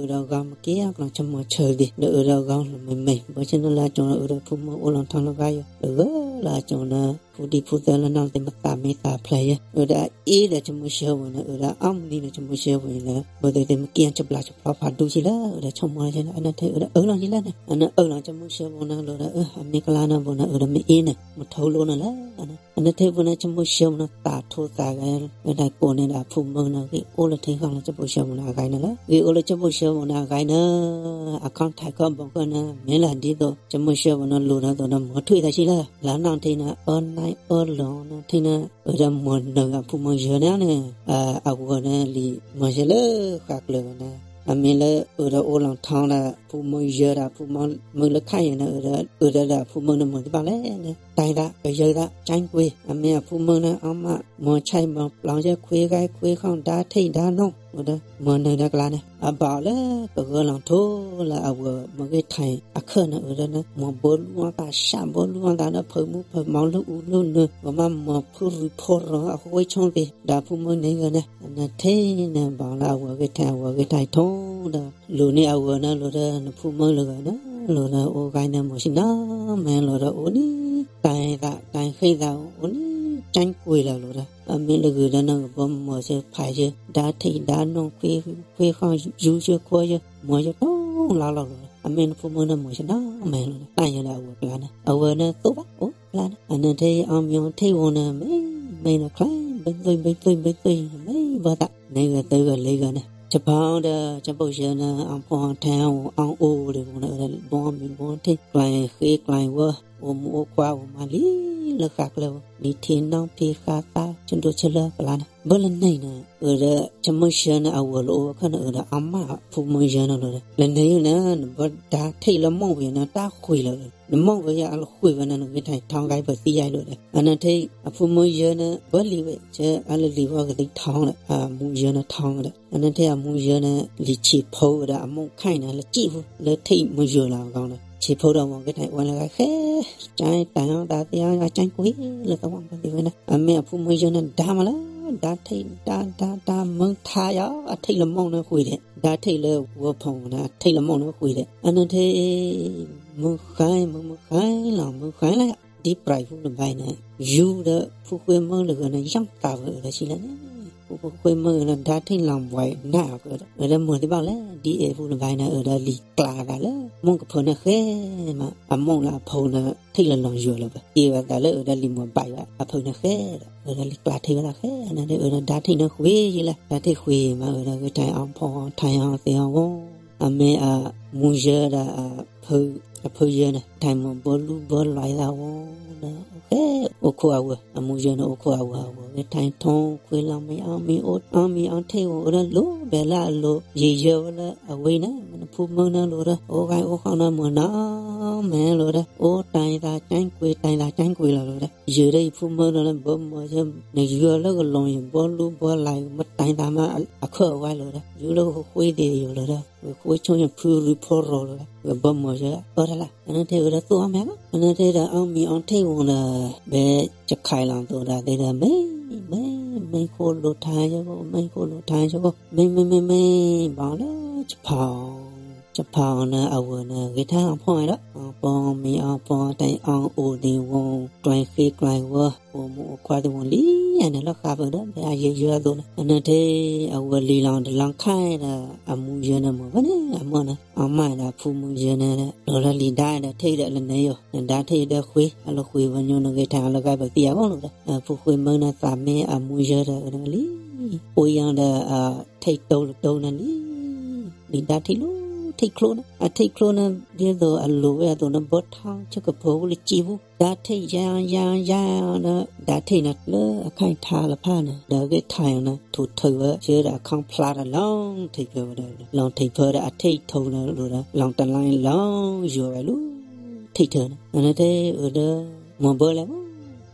ကၠိၤလၢအၢဒီးဖိမုၣ်အိၣ်လီၤထီလၢဂၤယိၤ လၢဂၢၢ်လၢအကၠိၤန့ၣ် ဖိဒံဖိသၢလၢနီၢ်သ့ၣ်မသးမ့ၢ်သးဖျဲးယဲ အၢဒီးအ့ၣ်ဒီးဆၢမိၢ်ဆှၢဖိန့ၣ် အၢဒီးအီၣ်မနံၤဒီးဆၢမိၢ်ဆှၢဖိန့ၣ် ဘၢသ့ၣ်သ့ၣ်မ့ၢ်က့ၤအီၣ်ဆၢဘျါဆၢဖျီဖးဒူၣ်ဆံလၢ အၢဒီးဆိကမိၣ်လၢဆံလၢ အန့ၣ်ထဲအၢဒီးအၢလီၤဆံလၢန့ၣ် အန့ၣ်အၢလီၤဆၢမိၢ်ဆှၢဖိန့ၣ်လီၤဒီး အၢ အမ့ၢ်ကလါန့ၣ်ဖိန့ၣ် အၢဒီးမ့ၢ်အ့ၣ်န့ၣ် မ့ၢ်ထိလိန့ၣ်လၢ အန့ၣ်ထဲဖိန့ၣ် ဆၢမိၢ်ဆှၢဖိန့ၣ် သးထိသးဂဲၤ ဝဲဒၣ်ကိးန့ၢ်ဒီးအဖိမုၣ်န့ၣ် ဂ့ၤအိၣ်လၢထဲဃီလၢဆၢဖိၣ်ဆှၢဖိန့ၣ်အဂၤန့ၣ်လီၤ ဂ့ၤအိၣ်လၢဆၢဖိၣ်ဆှၢဖိန့ၣ်အဂၤန့ၣ် အခီၣ်ထံးခီၣ်ဘီၣ်ခီၣ်န့ၣ် မ့ၢ်လၢဒ်သိး ဆၢမိၢ်ဆှၢဖိန့ၣ်လိၣ်ဒီးသိးဒီးမၤထွံၣ်သးဆံလၢ လၢနီၢ်ထဲန့ၣ် အၢနၢ်အၢလီၤနီၢ်ထဲန့ၣ် အၢဒီးမၤနၢၤအဖိမုၣ်ယၢန့ၣ်န့ၣ် အဝဲန့ၣ်လံာ်မၤစၢၤလၢဃာ်ကျၢၤန့ၣ် အမ့ၢ်လၢအၢဒီးအိၣ်လီၤထီဒီး ဖိမုၣ်ယၢဒီးဖိမုၣ်လၢခါအံၤန့ၣ် အၢဒီး အၢဒီးဒီးအဖိမုၣ်န့ၣ်မၤတဘၣ်လဲၣ်န့ၣ် တၢ်အံၤဒၣ် ကယၢသး ကၠါကွ့ၤ အမ့ၢ်အဖိမုၣ်န့ၣ် အီၣ်မး မၤဆဲးမၤပျီယဲ ခွ့ဂဲခွ့ခီၣ် ဒါထံၣ်ဒါနိၣ် ဝဲဒီး မၤနၢၤဒီးကလါန့ၣ် အဘၣ်အီၤလၢကဂၢၢ်လီၤထိလၢအဝဲမ့ၢ်ဂ့ၢ်ထံးအခၢၣ်န့ၣ် အၢဒီးန့ၣ် မၤဘီလူအီၣ်သး ဆှးဘီလူအီၣ်သးဒီး ဖၢမူဖၢမီၤလၢအူလၢနၢၤ ကမၤမၤဖုရူၤဖီရီၤအဃိဆိသ့ၣ် ဒီးအဖိမုၣ်န့ၣ်ဂ့ၤန့ၣ် အန့ၣ်ထဲန့ၣ် ဘၣ်လၢအဝဲဂ့ၢ်ထံး အဝဲဂ့ၢ်ထံးထိဒီး လိၣ်န့ၢ်အဝဲန့ၣ် လိၣ်ဒီးနဖိမုၣ်လၢဂၤန့ၣ် လိၣ်ဒီးအိၣ်ဂၤန့ၣ် မၤဆ့ၣ်နီၤမဲလိၣ်ဒီးအိၣ်န့ၣ် တၢ်သးတၢ်ဃ့သးအိၣ်န့ၣ် ကၠါကွ့ၤလၢလိၣ်ဒီး အမ့ၢ်လၢဂ့ၤဒီးန့ၣ် ကဘီမၤစၢၤဖးယဲ ဒါထံၣ်ဒါနိၣ် ခွ့ခွ့ခီၣ် ယူၤဆၢခွါယဲ မၤယဲတီလါလီၤလိၤဒီး အမ့ၢ်နဖိမုၣ်န့ၣ် မၤဆ့ၣ်နီၤမဲလိၤဒီး တၢ်ယဲဒီးအဝဲကျါန့ၣ် အဝဲန့ၣ်သိၣ်ဘၣ်အိၣ်ကျါန့ၣ် အန့ၣ်ထဲအီၣ်မ့ၤအီၣ်ထံၣ်ဝံၤန့ၣ် မ့ၢ်မ့ၢ်ဒီးချါ ဘ့သွံၣ်ဘ့သွံၣ်ဘ့သွံၣ် မ့ၢ်ဘၣ်သး န့ၢ်ဂၤသၢဂၤလၢဂၤန့ၣ် ဆၢဖီဒီး ဆၢဖိၣ်ဆှၢန့ၣ် အီၣ်ဖှီၣ်အီၣ်ထၢၣ်အီၣ်အိၣ်ဒံးဝံၤန့ၣ် အဝဲဘီမ့ၤဘီထံၣ် ကျဲၤဃ့ကျဲၤဝီ အိၣ်မူအိၣ်ခွါအိၣ်မးလံ လၢဃာ်ကျၢၤဝဲ လံထံနီၣ်ဖံဃာ်သး ဆၢဒိၣ်ဆၢလၢကလါန့ၣ် ဘၣ်လၢန့ၣ်န့ၣ် အၢဒီး ဆၢမုၢ်ဆၢန့ၣ် အဝၤလီၤအိၣ်အခါန့ၣ် အၢဒီးအါမး ဖုမုၢ်ယၢန့ၣ်လီၤဒီး လၢန့ၣ်ယုၢ်န့ၣ် နဘၣ်ဒါထံၣ်လၢမိၢ်ဝံၤန့ၣ် တၢ်ဃုာ်လီၤ, နမိၢ်ဝဲယအလီၤဃုာ်ဝဲန့ၣ် နဂ့ၤထံၣ်ထီဂဲၤပသံယါလီၤဒီး အန့ၣ်ထံၣ် အဖုမုၢ်ယၢန့ၣ် ဘၣ်လံဝဲ ဆၢအါလၢလံၤဝဲကသံထီဒီး အမူယၢန့ၣ်ထီဒီး အန့ၣ်ထံၣ်အမူယၢန့ၣ် လံၤဆံးဖိဒီးအမိၢ်ခါအံၤန့ၣ် လၢကံၣ်ပူၤ လၢထံၣ်မုၢ်ယၢလီၤအဂီၢ်န့ၣ် ဆံးဖိဒီးမိၢ်ဂ့ၤထံၣ်ဝဲလၢဂၤဃဲ ကၠဲတၢ်အီၣ်တၢ်သ့အီၣ် ကၠဲကွံာ်လၢသဝီပသံဝဲန့ၣ် အမ့ၢ်အဖုမုၢ်ယၢန့ၣ် ဒါမးလၢ ဒါထံၣ် ဒါ ဒါ ဒါ မုၢ်ထါယီၤ အထံၣ်လၢမိၢ်န့ၣ်ဃုာ်ဒီး ဒါထံၣ်လၢဝီဖီန့ၣ် အထံၣ်လၢမိၢ်န့ၣ်ဃုာ်ဒီး အန့ၣ်ထံၣ် မုၢ်ဃါ မုၢ် မုၢ်ဃါလီၤ မုၢ်ဃါလီၤ ဒ်ပြဲးဖူလၢဘဲန့ၣ် ယူၤဒီးဖုဃ့မုၢ်လၢဂၤန့ၣ် ယီၣ်သးဝဲအၢဒီးဆံးလဲၣ်န့ၣ် ဖုဃ့မုၢ်လၢဒါထံၣ်လီၤဘှဲးနၢ်အီၤကဒီး အၢဒီးမုၢ်သ့ၣ်ဘၣ်လဲၣ် ဒ်အဲၣ်ဖူလၢဘဲန့ၣ် အၢဒီးလံၤကျါသးလၢ မိၢ်ကဖၢန့ၣ်ဃဲမး အမိၢ်လၢအဖိန့ၣ် ထံၣ်လၢလီၤယွၤလၢၤဘၣ် က့ၤဝဲသးလၢအၢဒီးလံၤမုၢ်ဘၣ်ဝဲ အဖၢန့ၣ်ဃဲဒီး အၢဒီးလံၤကျါထံၣ်ဝဲဒၣ်ဃဲ အန့ၣ်ဒီးအၢဒီးဒါထံၣ်န့ၣ်ဃုာ်ယံၤလဲၣ် ဒါထံၣ်ဃုာ်မး အၢဒီးဂ့ၤထံၣ်အီၣ်ဖီအီၣ်ထါအီၣ်သ့အီၣ်ဝဲ အမ့ၢ်အမူယၢဒီး အဖုယၢန့ၣ် ထံၣ်မုၢ်ဘီလူဘီလွဲသးဝဲဒီး အိၣ်ခိးအဝၤ အမူယၢန့ၣ် အိၣ်ခိးအဝၤအဝၤ ဂ့ၤထံၣ်ထီခွဲလီၤမ့ၢ်အီၣ်မ့ၢ်အီၣ် အီၣ်မ့ၢ်အီၣ်ထံၣ်ဝဲ အၢဒီးလိၣ်ဘဲလၢအလိၤ ယံာ်ယၢဝဲလၢအဝ့ၢ်န့ၣ် မ့ၢ်နဖုမုၢ်န့ၣ်လီၤဒီး အိၣ်ဂၤအိၣ်ဃီန့ၣ် မုၢ်နီၢ်မဲလီၤဒီး အိၣ်တၢ်သးကၠဲကွံာ် တၢ်သးကၠဲကွံာ်လီၤလီၤဒီး ယံာ်ဒီးယဖုမုၢ်န့ၣ်လၢ ဘၣ်မၤယၢ နယူၤလၢကလီၤယံၤ ဘီလူဘီလၢ် မ့ၢ်တၢ်သးမး အခၢၣ်အဝဲလီၤဒီး ယူၤလၢဃုဃုသ့ၣ်ယိာ်လီၤဒီး ဃုဃုဆိယဖုရူဖီရီၤလီၤဒီး ဘၣ်မၤယၢ အၢတလၢ အန့ၣ်ထံၣ်အၢဒီးသူၣ်အီၣ်မ့ၤအီၣ် အန့ၣ်ထံၣ်ဒီး အီၣ်မ့ၤအီၣ်ထံၣ်ဝံၤဒီး ဘဲကခးလီၤသိးဒီးသ့ဒီး မ့ၢ် မ့ၢ် မ့ၢ်ခိၣ်လိာ်ထါယိကိၣ် မ့ၢ်ခိၣ်လိာ်ထါယိကိၣ် မ့ၢ် မ့ၢ် မ့ၢ် မ့ၢ် ဘၣ်လၢ ဆဖီ ဆဖီန့ၣ် အဝၤန့ၣ် ဂ့ၤထံၣ်အီၣ်ဖီဝဲဒီး အီၣ်ဖီမ့ၤအီၣ်ဖီတၢ်အီၣ်အိၣ်သ့ၣ်ဝံၤ ကျဲဃ့ကျဲဝီ အိၣ်မူအိၣ်ခွါသ့ၣ်ဝံၤလံ အန့ၣ်လီၤဃးဖုဒီး ဘဲအယဲၢ်ယၢအသိးန့ၣ် အန့ၣ်ထံၣ် အဝၤလံၤလီၤတလီၤခါဒီး အမူယၢန့ၣ်မ့ၢ်ဘၣ်န့ၣ် အမိၢ်န့ၣ် အီၣ်မးဒီးဖုမုၢ်ယၢန့ၣ် လီၤလၢလံၤဒါဒီးထံၣ်ဒီးလၢန့ၣ်ယိာ် နဒါထံၣ်ဒီးဃ့ အလီၤဃ့ဝဲညိနဂ့ၤထံၣ်အလီၤဂာ်ပသံအဂီၢ်လီၤဒီး ဖုဃ့မုၢ်န့ၣ်သးမ့ၢ်အမူယၢဒီးန့ၣ်လံ အိၣ်ယီၤဒီး ထံၣ်တိၤလၢတိၤန့ၣ်လံ လံၤဒါထံၣ်လီၤ ထံၣ်ချိန့ၣ် အထံၣ်ချိန့ၣ် ဒ်သိးအလိၤဝဲအသိးန့ၣ် ဘီထီဆၢကပၤဝဲလၢကံၣ်ပူၤ ဒါထံၣ်ယါယါယါဒီး ဒါထံၣ်န့ၣ်လၢအခါအံၤထါလၢဖးန့ၣ် ဒီးအဂ့ၢ်ထါယီၤန့ၣ် ထိၣ်ထၢၣ်ဝဲ ဆၢဒီးအခီဖျါဒီးလီၤထံၣ်ဖၢဝဲဒီး လီၤထံၣ်ဖၢဒီးအထံၣ်ထိန့ၣ်လီၤဒီး လီၤတလါလီၤယွၤဝဲလၢ ထံၣ်ထၢၣ်န့ၣ် အန့ၣ်ထံၣ်အၢဒီး မၤဘၢလဲၣ်မး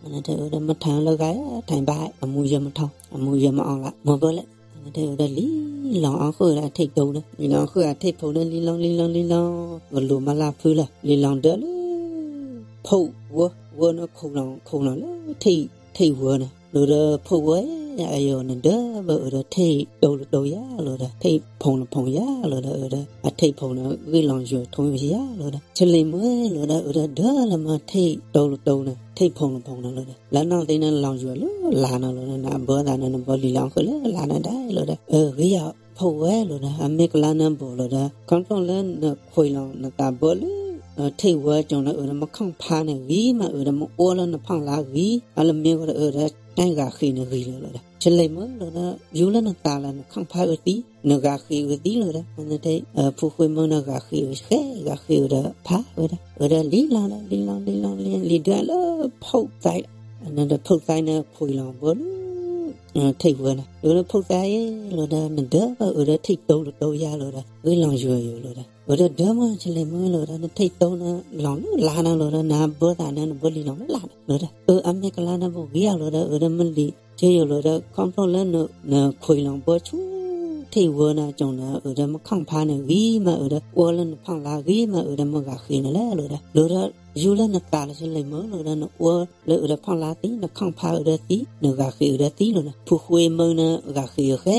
အန့ၣ်ထံၣ်အၢဒီးမ့ၢ်ထါလၢဂၤ ထါဘၣ် အမူယၢမ့ၢ်ထီ အမူယၢမ့ၢ်အီၣ်လၢ မၤဘၢလဲၣ် အန့ၣ်ထံၣ်အၢဒီးလံ လီၤအီၣ်ဃုာ်ဒီးအထံၣ်တိၤန့ၣ် လံၤလီၤဃုာ်အထံၣ်ဖိန့ၣ် လံၤလီၤ လံၤလီၤ လံၤလီၤ ကလိၤမးလၢဖုလၢ လံၤလီၤဒၢလၢ ဖီၣ်ဝဲ ဝဲန့ၣ်ခိၣ်လီၤ ခိၣ်လီၤလၢ ထံၣ်ဝဲန့ၣ် လီၤဒီးဖီၣ်ဝဲ အယီၤနဒၢဘၣ်အၢဒီးထံၣ်တိၤလၢတိၤယါလီၤဒီး ထံၣ်ဖိလၢဖိယါလီၤဒီးအၢဒီး အထံၣ်ဖိန့ၣ် ဂ့ၢ်လီၤယွၤထိယါလီၤဒီး ဆလံၤမုၢ်လီၤဒီးအၢဒီးဒၢလၢမး ထံၣ်တိၤလၢတိၤန့ၣ် ထံၣ်ဖိလၢဖိန့ၣ်လီၤဒီး လၢနီၢ်သ့န့ၣ်လီၤယွၤလၢလါန့ၣ်လီၤဒီး နဘၢသးန့ၣ် နဘၢလံၤလီၤဃုာ်လၢလါန့ၣ်ဒၣ်လီၤဒီး အၢ ဂ့ၤယါ ဖီၣ်ဝဲလီၤဒီး အမ့ၢ်ကလါန့ၣ်ဘီၣ်လီၤဒီး ခီဖျိလၢနခွံလီၤနသးဘၢလၢ ထံၣ်ဝဲကၠီၤန့ၣ် အၢဒီးမ့ၢ်ခီၣ်ဖးန့ၣ်ဂ့ၤမး အၢဒီးမ့ၢ်အီလၢနဖီၣ်လါဂ့ၤ အလၢမ့ၢ်ဝဲဒီးအၢဒီး တၢ်ဂၤဃ့န့ၣ်ဂ့ၤလီၤလီၤဒီး ဆလံၤမုၢ်လီၤဒီး ယူၤလၢနသးလၢနခီၣ်ဖးအၢသံ နဂၤဃ့အၢသံလီၤဒီး အန့ၣ်ထံၣ် ဖုဃ့မုၢ်န့ၣ်ဂၤဃ့အၢဃဲ ဂၤဃ့အၢဒီးဖးဝဲဒီး အၢဒီးလံလီၤဒီး လံလီၤ လံလီၤ လံ လံဒၢလၢဖီၣ်သး အန့ၣ်ဒီးဖီၣ်သးန့ၣ်ခွံလီၤဘၢလၢ ထံၣ်ဝဲန့ၣ် လၢဖီၣ်သးအံၤလီၤဒီး နဒၢဘၣ်အၢဒီးထံၣ်တိၤလၢတိၤယါလီၤဒီး ဂ့ၢ်လီၤယွၤယိာ်လီၤဒီး အၢဒီးဒၢမး ဆလံၤမုၢ်လီၤဒီး နထံၣ်တိၤန့ၣ်လီၤလၢလါန့ၣ်လီၤဒီး နဘၢသးန့ၣ် နဘၢလံလီၤလၢလါန့ၣ်လီၤဒီး အၢ အမ့ၢ်ကလါန့ၣ်ဘီၣ်ဂ့ၤယါလီၤဒီး အၢဒီးမ့ၢ်လံၤ ဆ့ယိာ်လီၤဒီး ခီဖျိလၢနခွံလီၤဘၢဆူ ထံၣ်ဝဲန့ၣ်ကၠီၤန့ၣ် အၢဒီးမ့ၢ်ခီၣ်ဖးန့ၣ်ဂ့ၤမး အၢဒီးအီလၢနဖီၣ်လါဂ့ၤမး အၢဒီးမ့ၢ်ဂၤဃ့န့ၣ်လဲၣ်လီၤဒီး လီၤဒီး ယူၤလၢနသးလၢ ဆလံၤမုၢ်လီၤဒီး နအီလၢအၢဒီးဖီၣ်လါသံ နခီၣ်ဖးအၢဒီးသံ နဂၤဃ့အၢဒီးသံလီၤဒီး ဖုဃ့မုၢ်န့ၣ် ဂၤဃ့အၢဃဲ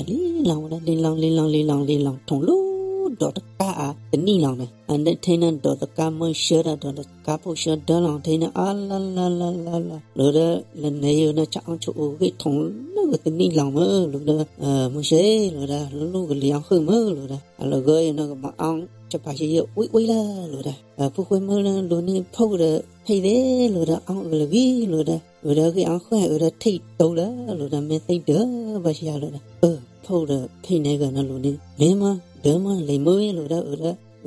ဒီး လံလီၤဝဲဒီး လံလီၤ လံလီၤ လံလီၤ လံလီၤ ထိၣ်လီၤဒီးတကးအတနံၣ်လီၤန့ၣ် အန့ၣ်ထံၣ်န့ၣ် ဒီးတကးမုၢ်ဆှၢဒီး ဒီးတကးဖိၣ်ဆှၢဒၢလီၤထံၣ်န့ၣ် အါလါလါလါလါလါ လီၤဒီး လၢန့ၣ်ယိာ်န့ၣ် ဆၢအီၣ်ဆၢအိၣ်ဂ့ၢ်ထီၣ်လၢကတနံၣ်လီၤမုၢ်လီၤဒီး မုၢ်ဆှၢလီၤဒီး လၢလူၢ်ကလံၤအီၣ်ဃုာ်မုၢ်လီၤဒီး အလီၢ်ဂၢၢ်အံၤန့ၣ် ကမၤအီၣ်ဆၢဖးဆၢယဲၢ်ဝံၣ်ဝံၣ်လၢလီၤဒီး ဖုဃ့မုၢ်န့ၣ် လူၤန့ၢ်ဖီၣ်ဒီးဖံးသ့လီၤဒီး အီၣ်အၢလၢဂံၢ်လီၤဒီး အၢဒီးဂ့ၢ်အီၣ်ဃုာ်အၢဒီးထံၣ်တိၤလၢလီၤဒီး မ့ၢ်သ့ၣ်ဒၢဘၣ်ဆံးယါလီၤဒီး အၢ ဖီၣ်ဒီးဖံးန့ၢ်ဂၤန့ၣ်လူၤန့ၢ် မ့ၢ်မး ဒၢမးလံၤမုၢ်လီၤဒီး အၢဒီး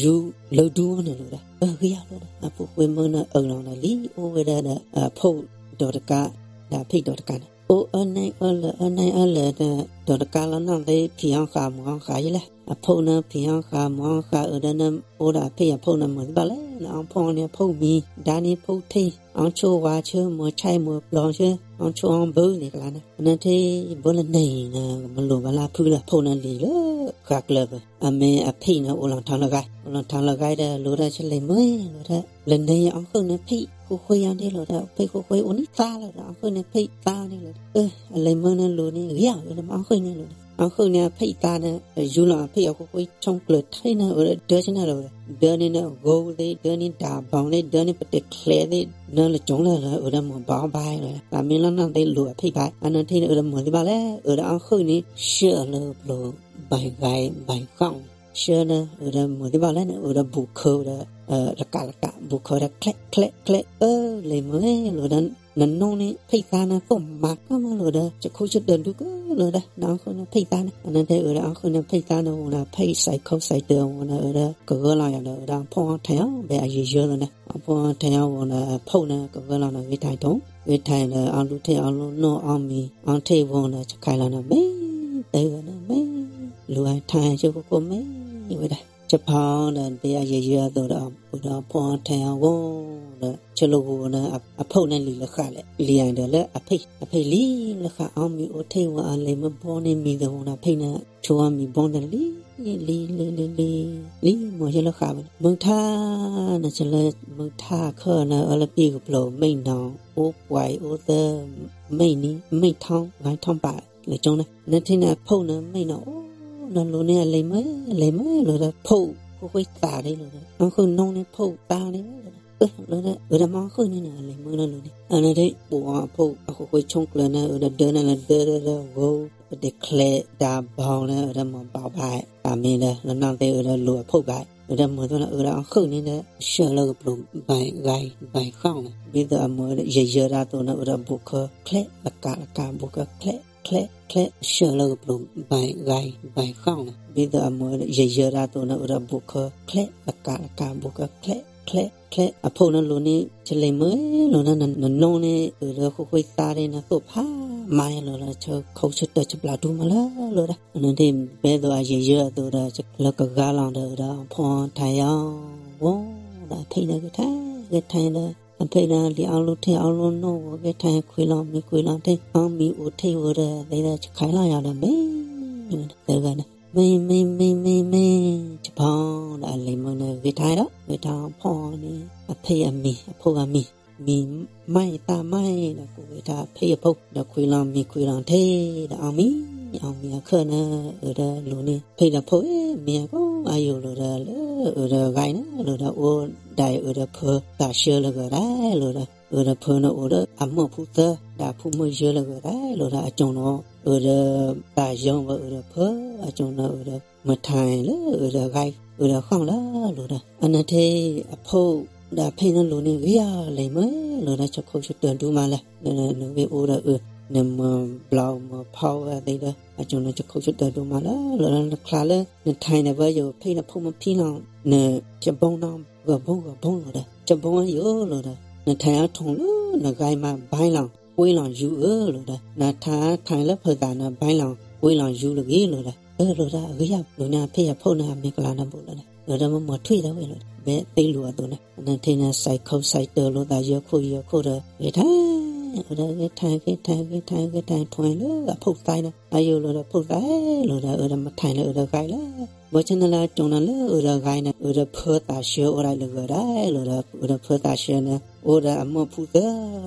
ယူၤလၢဒူန့ၣ်လီၤဒီး အဂ့ၢ်အီၤလီၤဒီး အဖိခွါမုၣ်န့ၣ်အၢၣ်လီၤဒီးလံ အိၣ်ဝဲဒၣ်ဒီး အဖိဒီးတကး ဒီးအဖံးဒီးတကးန့ၣ် အိၣ်အၢၣ်န့ၢ်အၢၣ်လၢ အၢၣ်န့ၢ်အၢၣ်လၢဒီး ဒီးတကးလီၤနီၢ်သ့ ဖံးအီၣ်ဃာ်မၤအီၣ်ဃာ်ယလဲၣ် အဖိန့ၣ် ဖံးအီၣ်ဃာ်မၤအီၣ်ဃာ်အၢဒီးန့ၣ် အိၣ်ဒီးအဖံးအဖိန့ၣ် မၤသ့ဘၣ်လဲၣ်န့ၣ် အီၣ်ဖှီၣ်န့ၢ်အဖိမံၤ ဒါန့ၢ်ဖိထံၣ် အီၣ်ဆိၣ်ဝါဆၢ မၤဆဲးမၤပျီဆၢ အီၣ်ဆိၣ်အီၣ်ဘုန့ၣ်ကလါန့ၣ် အန့ၣ်ထံၣ် ဘၣ်လၢန့ၣ်န့ၣ် မ့ၢ်လိၣ်ဘၣ်လၢဖုလၢအဖိန့ၣ်လံၤလၢဃာ်ကျၢၤပူၤ အမ့ၢ်အဖံးန့ၣ်အိၣ်လီၤထီလၢဂၤ အိၣ်လီၤထီလၢဂၤဒီး လိၤဒီးဆၢလံၤမုၣ်လိၤဒီး လၢန့ၣ်အီၣ်ဃုာ်န့ၢ်ဖံးဃုာ်ဃုာ်အီၤဒ်လိၤဒီး ဖံးဃုာ်ဃုာ်အိၣ်န့ၢ်သါလီၤဒီး အီၣ်ဃုာ်န့ၢ်ဖံးသါန့ၣ်လီၤဒီး အလံၤမုၣ်န့ၣ်လိၤန့ၣ်ဂ့ၤအီၤဒီး မ့ၢ်အီၣ်ဃုာ်န့ၢ်လိၤဒီး အီၣ်ဃုာ်န့ၢ်အဖံးသါန့ၣ် ယူၤလီၤအဖံးအဃုာ်ဃုာ်ဆိကျၢၤထံန့ၣ် အိၣ်ဒီးဒၢဆ့ၣ်န့ၣ်လီၤဒီး ဒၢန့ၣ်န့ၣ် ဂိၤသ့ ဒၢန့ၣ်တၢ်ဘီၤသ့ ဒၢန့ၣ်ပတဲာ်ချဲးသ့ နၢလၢကၠိလၢလၢ အိၣ်ဒီးမၤဘီဘၣ်လီၤ သးမ့ၢ်လီၤနီၢ်သ့လိၤအဖံးဘၣ် အန့ၣ်ထံၣ်န့ၣ် အိၣ်ဒီးမၤသ့ဘၣ်လဲၣ် အိၣ်ဒီးအီၣ်ဃုာ်န့ၢ် ဆှၢအီၤလၢကပျိၤ ဘၣ်ဂၤဘၣ်ဃီ ဆှၢန့ၣ် အိၣ်ဒီးမၤသ့ဘၣ်လဲၣ်န့ၣ် အိၣ်ဒီးဘူးခၢဝဲဒီး လကးလကး ဘူးခၢဝဲဒီး ချဲးချဲးချဲး အလံၤမုၣ်လိၤဒီး နနီၢ်န့ၣ် ဖံးသါန့ၣ် သိၣ်မၤကမၣ်လိၤဒီး ဆၢခိၣ်ဆၢတၢၤဒူကလီၤဒီး နအီၣ်ဃုာ်န့ၢ်ဖံးသါန့ၣ် အန့ၣ်ထံၣ် အိၣ်ဒီးအီၣ်ဃုာ်န့ၢ်ဖံးသါန့ၣ် အိၣ်ဒီးဖံးစဲးခိၣ်စဲးတၢၤ အိၣ်ဒီး အိၣ်ဒီးကဂၢၢ်လီၤယၤဒီး အိၣ်ဒီးအီၣ်ဖှီၣ်အီၣ်ထဲးအီၤ ဘဲအယံၤယၢလီၤန့ၣ် အီၣ်ဖှီၣ်အီၣ်ထဲးအီၤ အိၣ်ဒီး အဖိန့ၣ် ကဂၢၢ်လီၤန့ၣ် ဂ့ၤထဲးထိၣ် ဂ့ၤထဲးဒီး အီၣ်လူၤထဲးအီၣ်လူၤနီၢ်အီၣ်မံၤ အီၣ်ထဲးဝံၤန့ၣ် ဆဲးခဲလီၤန့ၣ် မ့ၢ်တဲဝဲန့ၣ် မ့ၢ်လူၤအထဲးဆၢခိၣ်ခိၣ်မ့ၢ်ဝဲဒၣ် ဆၢဖီဒီး ဘဲအယံၤယၢအသိးဒီး အိၣ်ဒီးအီၣ်ဖှီၣ်အီၣ်ထဲးအီၤဝံၤဒီး ဆၢလိာ်ဝံၤန့ၣ် အဖိန့ၣ်လံၤလၢဃာ်လဲၣ် လံၤဒီးလၢအဖံး အဖံးလံၤလၢဃာ် အီၣ်မံၤအိၣ်ထဲးဝံၤ အလံၤမုၣ်ဘီန့ၢ်မံၤသဝီန့ၣ် ဖံးန့ၣ် ဆိအီၣ်မံၤဘီန့ၣ်လံ လံ လံ လံ လံ လံ မ့ၢ်ဆၢလၢဃာ်ဝဲန့ၣ် မုၢ်ထါ န့ၣ်ဆၢလၢ မုၢ်ထါအခၢၣ်န့ၣ် အၢလၢပံၣ်ကပျိၤ မ့ၢ်နီၤ အိၣ်ပှဲၤအိၣ်သၢ မ့ၢ်နံၤ မ့ၢ်ထီ ဂၤထီဘး လၢကၠိန့ၣ် န့ၣ်ထံၣ်န့ၣ် အဖိန့ၣ် မ့ၢ်နီၤ အိၣ်နီၤလိၤန့ၣ် အလံၤမုၣ် အလံၤမုၣ်လိၤဒီး ဖိၣ်ဃုာ်ဃုာ်သးဒ်လိၤဒီး အီၣ်ဃုာ်နီၢ်န့ၣ် ဖိၣ်သါန့ၣ် လၢ အၢဒီးမ့ၢ်အီၣ်ဃုာ်န့ၢ်န့ၣ် အလံၤမုၣ်လၢလိၤန့ၣ် အန့ၣ်ထံၣ် ပိာ်အီၤအဖိ အဃုာ်ဃုာ်ဆိကျၢၤန့ၣ် အိၣ်ဒီးဒၢန့ၣ်လၢဒၢဒၢဒၢ ဂိၤ ပတဲာ်ချဲး တၢ်ဘီၤန့ၣ် အိၣ်ဒီးမၤဘီဘၣ် သးမ့ၢ်ဒီး လၢနီၢ်သ့ၣ်အိၣ်ဒီးလိၤအဖိဘၣ် အိၣ်ဒီးမၤသ့လီၤ အိၣ်ဒီးအီၣ်ဃုာ်န့ၢ်ဒီး ဆှၢလၢကပျိၤ ဘၣ်ဂၤဘၣ်ဃီန့ၣ် ဒ်သိးအမ့ၢ်ယံၤယၢတၢ်အသိးန့ၣ် အိၣ်ဒီးဘူးခၢချဲး လကးလကး ဘူးခၢချဲး ချဲး ချဲး ဆှၢလၢကပျိၤ ဘၣ်ဂၤဘၣ်ဃီန့ၣ် ဒ်သိးအမ့ၢ်ယံၤယၢတၢ်အသိးန့ၣ် အိၣ်ဒီးဘူးခၢချဲး လကးလကး ဘူးခၢချဲး ချဲး ချဲး အဖိန့ၣ်လိၤန့ၣ် ဆၢလံၤမုၣ်လိၤန့ၣ် နနီၢ်န့ၣ် အိၣ်ဒီးဃုာ်ဃုာ်သးဒ်န့ၣ် သိၣ်ဖးမါလိၤလီၤ ဆၢခိၣ်ဆၢတၢၤဆၢဘျးဒူမးလၢလိၤဒီး အန့ၣ်ထံၣ် ဘဲသိးအယံၤယၢအသိးဒီး လၢကဂၤလီၤဒီး အိၣ်ဒီးအီၣ်ဖှီၣ်အီၣ်ထဲးအီၤ ဝံၤဒီးအဖံးန့ၣ်ဂ့ၤထဲး ဂ့ၤထဲးဒီး အဖံးန့ၣ်လံၤအီၣ်လူၤထဲးအီၣ်လူၤနီၢ်ဝံၤ ဂ့ၤထဲးခွံလီၤမံၤခွံလီၤထဲး အီၣ်မံၤအိၣ်ထဲးဝံၤဒီး သ့ဒီးဆဲးခဲလီၤယၤဒီး မ့ၢ် သၢဂၤန့ၣ် မ့ၢ် မ့ၢ် မ့ၢ် မ့ၢ် မ့ၢ် ဆၢဖီဒီးအလံၤမုၣ်န့ၣ် ဂ့ၤထဲးဒီး ဂ့ၤထဲးအီၣ်ဖှီၣ်န့ၣ် အဖံးအမံၤ အဖိဂၤမံၤ မံၤမးအံၤသးမးအံၤဒီး ကူးဂ့ၤထဲးဖံးအဖိ ဒီးခွံလီၤမံၤခွံလီၤထဲးဒီး အီၣ်မံၤ အီၣ်မံၤအခၢၣ်န့ၣ် အိၣ်ဒီးလိၤန့ၣ် ဖံးဒီးဖိ မ့ၢ်အကိးအယိာ်လိၤဒီး လၢအိၣ်ဒီးဂၤအံၤန့ၣ် လိၤဒီးအိၣ်ဒၣ်အံၤ အိၣ်ဒီးဖၢသးဆှၢလၢဂၤဒၣ်လိၤဒီး အိၣ်ဒီးဖၢန့ၣ် အိၣ်ဒီးအမိၢ်ဖုသၢ ဒီးအဖိမုၣ်ယၢလၢဂၤဒၣ်လိၤဒီး အကၠိန့ၣ် အိၣ်ဒီးသးယီဝဲ အိၣ်ဒီးဖၢ အကၠိန့ၣ် အိၣ်ဒီးမုၢ်ထါလၢအိၣ်ဒီးဂၤ အိၣ်ဒီးဃီလၢလိၤဒီး အန့ၣ်ထံၣ်အဖိ ဒီးအဖံးန့ၣ်လိၤန့ၣ် ဂ့ၤအီၤလံၤမုၣ်လိၤဒီး ဆၢခိၣ်ဆၢတၢၤဒူမးလၢ နဂ့ၢ်အိၣ်ဒီးအၢ နမၤဘျီမၤဖီဝဲသ့ဒီး အကၠိန့ၣ် ဆၢခိၣ်ဆၢတၢၤဒူမးလၢ လိၤဒီးနချါလၢ နထဲးန့ၣ် ပှၤယိၤဖံးန့ၣ် ဖိမုၣ်ဖံးလီၤ န ဆဘီနီၢ် ဂီၤဘီဂီၤဘီလိၤဒီး ဆဘီယိၤလိၤဒီး နထဲးအီထီၣ်လၢ နဂၤမးဘါလီၤ ကွ့လီၤယူၤအၢလိၤဒီး နထဲးထဲးလၢဖၢသးန့ၣ် ဘါလီၤ ကွ့လီၤယူၤလၢဂ့ၤလိၤဒီး အၢလိၤဒီး အဂ့ၤယၤ လိၤန့ၣ်အဖံးအဖိန့ၣ် အမ့ၢ်ကလၤန့ၣ်ဘူးလီၤဒီး လိၤဒီးမ့ၢ်မၤထွံၣ်ဒၣ်ဝဲလိၤဒီး ဘဲသ့လိၤအသိးန့ၣ် အန့ၣ်ထံၣ်န့ၣ် စဲးခိၣ်စဲးတၢၤလိာ်သးယၢခိၣ်ယၢခိၣ်ဒီး ဂ့ၤထဲး အိၣ်ဒီးဂ့ၤထဲး ဂ့ၤထဲး ဂ့ၤထဲး ဂ့ၤထဲးထွဲလၢအဖိသၣ်ဒီး အယိာ်လိၤဒီးဖိသၣ်လိၤဒီး အၢဒီးမုၢ်ထါလၢအၢဒီးဂၤလၢ ဘၣ်ဆၣ်န့ၣ်လၢအကၠိန့ၣ်လၢအၢဒီးဂၤန့ၣ် အၢဒီးဖၢသးဆှၢအိၣ်ဒၣ်လၢဂၤဒၣ်လိၤဒီး အၢဒီးဖၢသးဆှၢန့ၣ် အိၣ်ဒီးအမိၢ်ဖုသၢ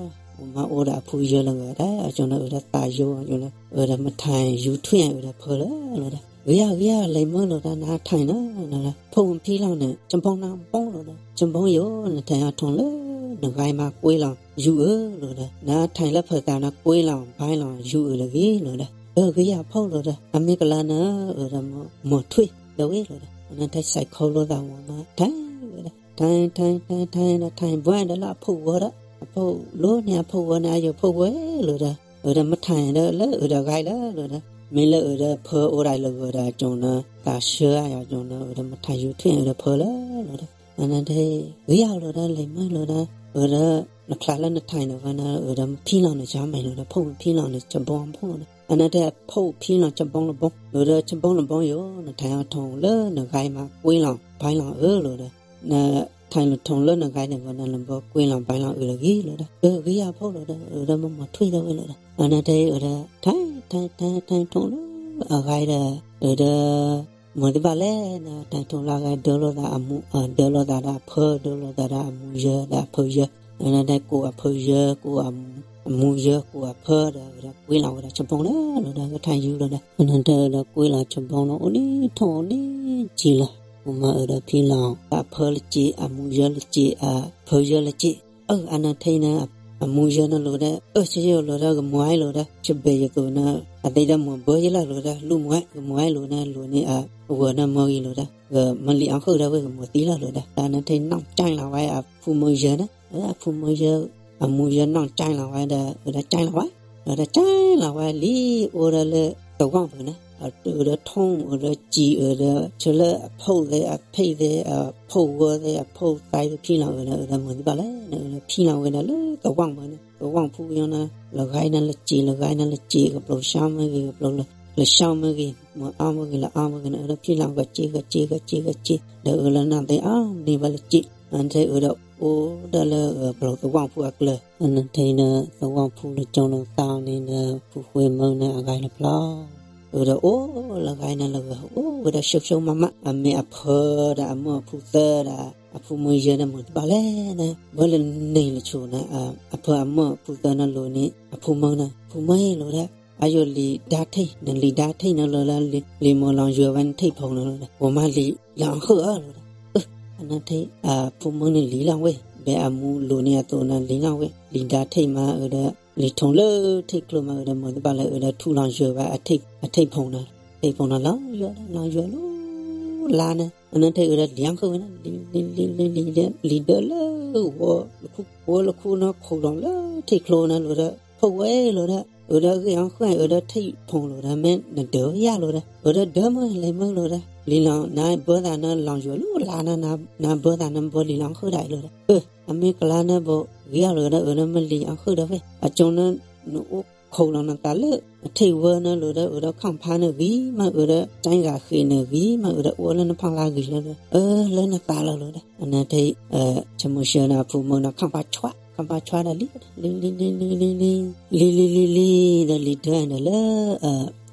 မ့ၢ်အိၣ်ဒီးအဖုယၢလၢဂၤဒၣ် အကၠိန့ၣ် အၢဒီးသးယိ အကၠိန့ၣ် အၢဒီးမုၢ်ထါယူၤထွံၣ် အၢဒီးဖၢလၢလိၤဒီး ဂ့ၤယၤ ဂ့ၤယၤ လံၤမုၣ်လိၤဒီး နထဲးန့ၣ် ဖိမုၣ်ဖံးလီၤန့ၣ် ဆဘီနီၢ်ဘီလိၤဒီး ဆဘီယိၤ နထဲးအီထီၣ်လၢ နဂၤမးကွ့လီၤယူၤအၢလိၤဒီး နထဲးလၢဖၢသးန့ၣ် ကွ့လီၤဘါလီၤယူၤအၢလၢဂ့ၤလိၤဒီး အၢဂ့ၤယၤဖိလိၤဒီး အမ့ၢ်ကလၤန့ၣ် အၢဒီးမုၢ်ထွံၣ်ဒီးဝဲလိၤဒီး အန့ၣ်ထဲးစဲးခိၣ်လိာ်သးဝဲမး ထဲးဝဲဒီး ထဲး ထဲး ထဲး ထဲးဒီး ထဲးဘှဲဒီးလၢအဖိဂီၤဒီး အဖီၣ်လိန့ၢ်အဖီၣ်ဝဲန့ၣ် အယိၤဖီၣ်ဝဲလီၤဒီး, အဝဲဒၣ်မ့ၢ်ထါန့ၣ်ဒီး လၢအဝဲဒၣ်ဂၤလီၤလီၤဒီး, မ့ၢ်လၢအဝဲဒၣ်ဖၢအိၣ်ဒၣ်လၢဂီၤဒီး ကၠိန့ၣ် သးဆှၢယၤကၠိန့ၣ် အဝဲဒၣ်မ့ၢ်ထါယူၤထံၣ်အဝဲဒၣ်ဖၢလီၤလီၤဒီး, အန့ၣ်တဲ ဂ့ၤအီၤလီၤဒီး လဲၤမုာ်လီၤဒီး, အဝဲဒၣ် နချါလၢနထါန့ၣ်ဝဲန့ၣ် အဝဲဒၣ်မ့ၢ်ဖံလီၤန့ၣ် ကၠီမဲာ်လီၤဒီး ဖီၣ်မ့ၢ်ဖံလီၤန့ၣ် ကၠီဘီဖီၣ်လီၤဒီး, အန့ၣ်တဲ ဖီၣ်ဖံလီၤ ကၠီဘီလီၤဘီ, လီၤဒီး ကၠီဘီလီၤဘီယိၤ နထါလီၤထိၣ်လၢနဂၤမး ကွ့လီၤဘါလီၤအၢလီၤဒီး, နထါလီၤထိၣ်လၢနဂၤန့ၣ်ဝဲန့ၣ် လီၤဘီကွ့လီၤဘါလီၤအၢလီၤဂ့ၤလီၤဒီး, အဂ့ၤအဖီၣ်လီၤဒီး အဝဲဒၣ်မ့ၢ်မၤထွံၣ်ဒီးဝဲလီၤဒီး, အန့ၣ်တဲအဝဲဒၣ် ထါ ထါ ထါ ထါထိၣ်လၢအဂၤဒီး, အဝဲဒၣ် မၤတဘၣ်လဲၣ်န့ၣ် ထါထိၣ်လၢအဂၤဒၢလိာ်သးအမူ ဒၢလိာ်သးဒီးအဖၢ ဒၢလိာ်သးဒီးအမူယၢ ဒီးအဖၢယၢ, အန့ၣ်တဲကိးအဖၢယၢ ကိးအမူယၢ ကိးအဖၢဒီး အဝဲဒၣ်ကွ့လီၤဝဲဒၣ် ကၠီဘီလီၤလီၤဒီး ကထါယူၤလီၤဒီး, အန့ၣ်တဲအဝဲဒၣ်ကွ့လီၤ ကၠီဘီလီၤ အိၣ်ဒံးထိၣ်အိၣ်ဒံးစ့လီၤ, အမၤအဝဲဒၣ်ဖံလီၤ အဖၢလၢစ့ အမူယၢလၢစ့ အဖၢယၢလၢစ့, အၢ အန့ၣ်ထဲန့ၣ် အမူယၢန့ၣ်လီၤဒီး အၢ ဆ့ယိၤလီၤဒီး ကမၤဝဲလီၤဒီး ဆဘဲးယသိးန့ၣ် အသ့ၣ်ဒီးမၤဘၢယလီၤလီၤဒီး လူမၤဝဲ ကမၤဝဲလီၤန့ၣ် လီၤန့ၣ် အဝဲန့ၣ်မၢဂ့ၤလီၤဒီး ကမၤလံာ်အီၣ်ဃုာ်ဒီးဝဲ ကမၤသံလီၤလီၤဒီး အန့ၣ်ထဲနီၢ်ကၠဲလီၤဝဲ အဖုမၢယၢန့ၣ် အဖုမၢယၢ အမူယၢနီၢ်ကၠဲလီၤဝဲဒီး အဝဲဒၣ်ကၠဲလီၤဝဲ အဝဲဒၣ်ကၠဲလီၤဝဲ လံာ်အိၣ်ဒီးလၢသဝီပူၤန့ၣ် အဝဲဒၣ်ထိၣ် အဝဲဒၣ်စံာ် အဝဲဒၣ်ဆၢလၢအဖီၣ်သ့ အဖံၣ်သ့ အဖီၣ်ဝဲသ့ အဖီၣ်သဲသ့ ဖံလီၤဝဲဒီး အဝဲဒၣ်မၤသံဘၣ်လဲၣ်န့ၣ် အဝဲဒၣ်ဖံလီၤဝဲဒၣ်လၢသဝီပူၤန့ၣ် သဝီဖိယီၤန့ၣ် လၢဂၤန့ၣ်လၢစံာ် လၢဂၤန့ၣ်လၢစံာ် ကပျိလၢဆှီမ့ၢ်ဂ့ၤ ကပျိလၢဆှီမ့ၢ်ဂ့ၤ မၤအီၣ်မ့ၢ်ဂ့ၤ လၢအီၣ်မ့ၢ်ဂ့ၤန့ၣ် အဝဲဒၣ်ဖံလီၤ ကစ့ကစ့ကစ့ကစ့ ဒီးအဝဲလၢနီၢ်သ့အီၣ်န့ၢ်ဘၣ်လၢစံာ် အန့ၣ်ထဲအဝဲဒၣ်အိၣ်ဒၣ်လၢကပျိသဝီဖိအကျါ အန့ၣ်ထဲန့ၣ် သဝီဖိလၢကၠီလီၤသးန့ၣ်ဒီး ဖုဃ့မၢန့ၣ်အဂၤလၢဖျီ အဝဲဒၣ်အိၣ်လၢဂၤန့ၣ်လၢဂၤ အိၣ်ဝဲဒၣ်ဆှိဆှိမးမး အမ့ၢ်အဖၢဒီးအမၢအဖုသၢဒီး အဖုမၢယၢန့ၣ်မၤတဘၣ်လဲၣ်န့ၣ် ဘၣ်လၢန့ၣ်လၢဆိန့ၣ် အဖၢအမၢအဖုသၢန့ၣ်လီၤန့ၣ် အဖုမၢန့ၣ် ဖုမၢလီၤဒီး အယိၤလံာ်ဒါထံၣ် နလံာ်ဒါထံၣ်န့ၣ်လီၤဒီး လံာ်မၤလီၤယွၤဝဲနထံၣ်ဖိန့ၣ်လီၤဒီး ပှၤမၤလံာ်လၢအီၣ်ဃုာ်အီၤလီၤဒီး အန့ၣ်ထဲ အဖုမၢန့ၣ်လံာ်လီၤဝဲ ဘဲအမူလီၤန့ၢ်အသိးန့ၣ်လံာ်လီၤဝဲ လံာ်ဒါထံၣ်မးအဝဲဒၣ် လံာ်ထိၣ်လၢထံၣ်ကျိမးအဝဲဒၣ်မၤတဘၣ်လၢအဝဲဒၣ် ထူၣ်လီၤယွၤဝဲ အထံၣ်ဖိန့ၣ် ထံၣ်ဖိန့ၣ်လီၤယွၤ လီၤယွၤလီၤလါန့ၣ် အန့ၣ်ထဲအဝဲဒၣ်လံာ်အီၣ်ဃုာ်ဝဲန့ၣ် လံာ် လံာ် လံာ် လံာ် လံာ်ဒၢ လံာ်ဒၢလၢဝီၤလၢခူ ဝီၤလၢခူန့ၣ် ခိၣ်လီၤလၢထံၣ်ကျိန့ၣ်လီၤဒီး ဖီၣ်ဝဲလီၤဒီး အဝဲဒၣ်ဂ့ၢ်အီၣ်ဃုာ် အဝဲဒၣ်ထံၣ်ဖိလီၤဒီး မ့ၢ်နဒၢးယၤလီၤဒီး အဝဲဒၣ်ဒၢးမး လဲၤမုာ်လီၤဒီး လံာ်လီၤ နဘၢသးန့ၣ်လီၤယွၤလၢလါန့ၣ် နဘၢသးန့ၣ်ဘၢလံာ်လီၤအီၣ်ဃုာ်ဒၣ်အံၤလီၤဒီး အမ့ၢ်ကလါန့ၣ်ဘၣ် ဂ့ၤအီၣ်လီၤဒီး အဝဲဒၣ်မ့ၢ်လံာ်အီၣ်ဃုာ်ဒီးဝဲ အကၠိန့ၣ် နအိၣ်ခိၣ်လီၤနသးလၢ အထံၣ်ဝဲန့ၣ်လီၤဒီး အဝဲဒၣ်ခီၣ်ဖးန့ၣ်ဂ့ၤမး အဝဲဒၣ်ကၠဲဂၤဃ့ၢ်န့ၣ်ဂ့ၤမး အဝဲဒၣ်အိၣ်လၢနဖီလာ်ဂ့ၤလီၤဒီး အၢ လၢနသးလီၤလီၤဒီး အန့ၣ်ထဲ ဆၢမိၤၡၢန့ၣ် အဖုမၢန့ၣ် ခီၣ်ဖးဆွး ခီၣ်ဖးဆွးဒီးလံ လံ လံ လံ လံ လံ လံ လံ လံ လံ လံ ဒီးလံာ်ဒၢဒီးလၢ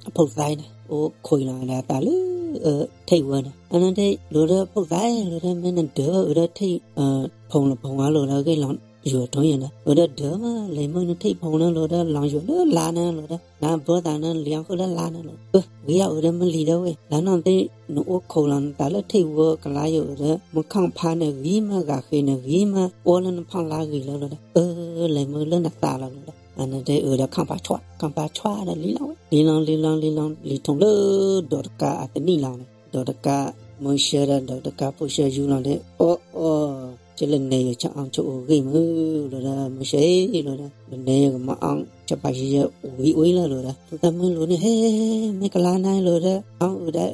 အဖိၣ်သၣ်န့ၣ် အိၣ်ခိၣ်လီၤဒီးအသးလၢ ထံၣ်ဝဲန့ၣ် အန့ၣ်ထဲလီၤဒီးဖိၣ်သၣ်လီၤဒီး မ့ၢ်နဒၢးအဝဲဒၣ်ထံၣ် ဖိလီၤဖိဝါလီၤဒီး ဂ့ၢ်လီၤယွၤထိၣ်ယဲန့ၣ် အဝဲဒၣ်ဒၢးမး လဲၤမုာ်နထံၣ်ဖိန့ၣ်လီၤဒီး လီၤယွၤလၢလါန့ၣ်လီၤဒီး နဘၢသးန့ၣ်လံာ်အီၣ်ဃုာ်လၢလါန့ၣ်လီၤ အၢ ဂ့ၤအီၣ်အဝဲဒၣ်မ့ၢ်လံာ်ဒၢးဝဲ လါနီၢ်သ့ၣ် နအိၣ်ခိၣ်လီၤနသးလၢထံၣ်ဝဲကလါယိၤအဝဲဒၣ် မ့ၢ်ခီၣ်ဖးန့ၣ်ဂ့ၤမး ဂၤဃ့ၢ်န့ၣ်ဂ့ၤမး အိၣ်လၢနဖီလာ်ဂ့ၤလီၤလီၤဒီး အၢ လဲၤမုာ်လၢနသးလီၤလီၤဒီး အန့ၣ်ထဲအဝဲဒၣ်ခီၣ်ဖးဆွး ခီၣ်ဖးဆွးဒီးလံာ်လီၤဝဲ လံာ်လီၤ လံာ်လီၤ လံာ်လီၤ လံာ်ထိၣ်လၢဒီးတကးအသနံၣ်လီၤန့ၣ် ဒီးတကးမုၢ်ဆၢဒီး ဒီးတကးဖိၣ်ဆၢယူလီၤဒီး အိၣ်အိၣ် ကလဲၤနဲယဆၢအီၣ်ဆၢအိၣ်ဂ့ၢ်မုၢ်လီၤဒီး မုၢ်ဆၢအံၤလီၤဒီး လၢနဲယကမၤအီၣ်ဆၢပာ်ယဲယဲအိၣ်ဝံၤအိၣ်အံၤလီၤလီၤဒီး ဖိသၣ်မုၣ်လီၤန့ၣ် ဟဲ မ့ၢ်ကလါန့ၣ်လီၤဒီး အီၣ်အုးဒီး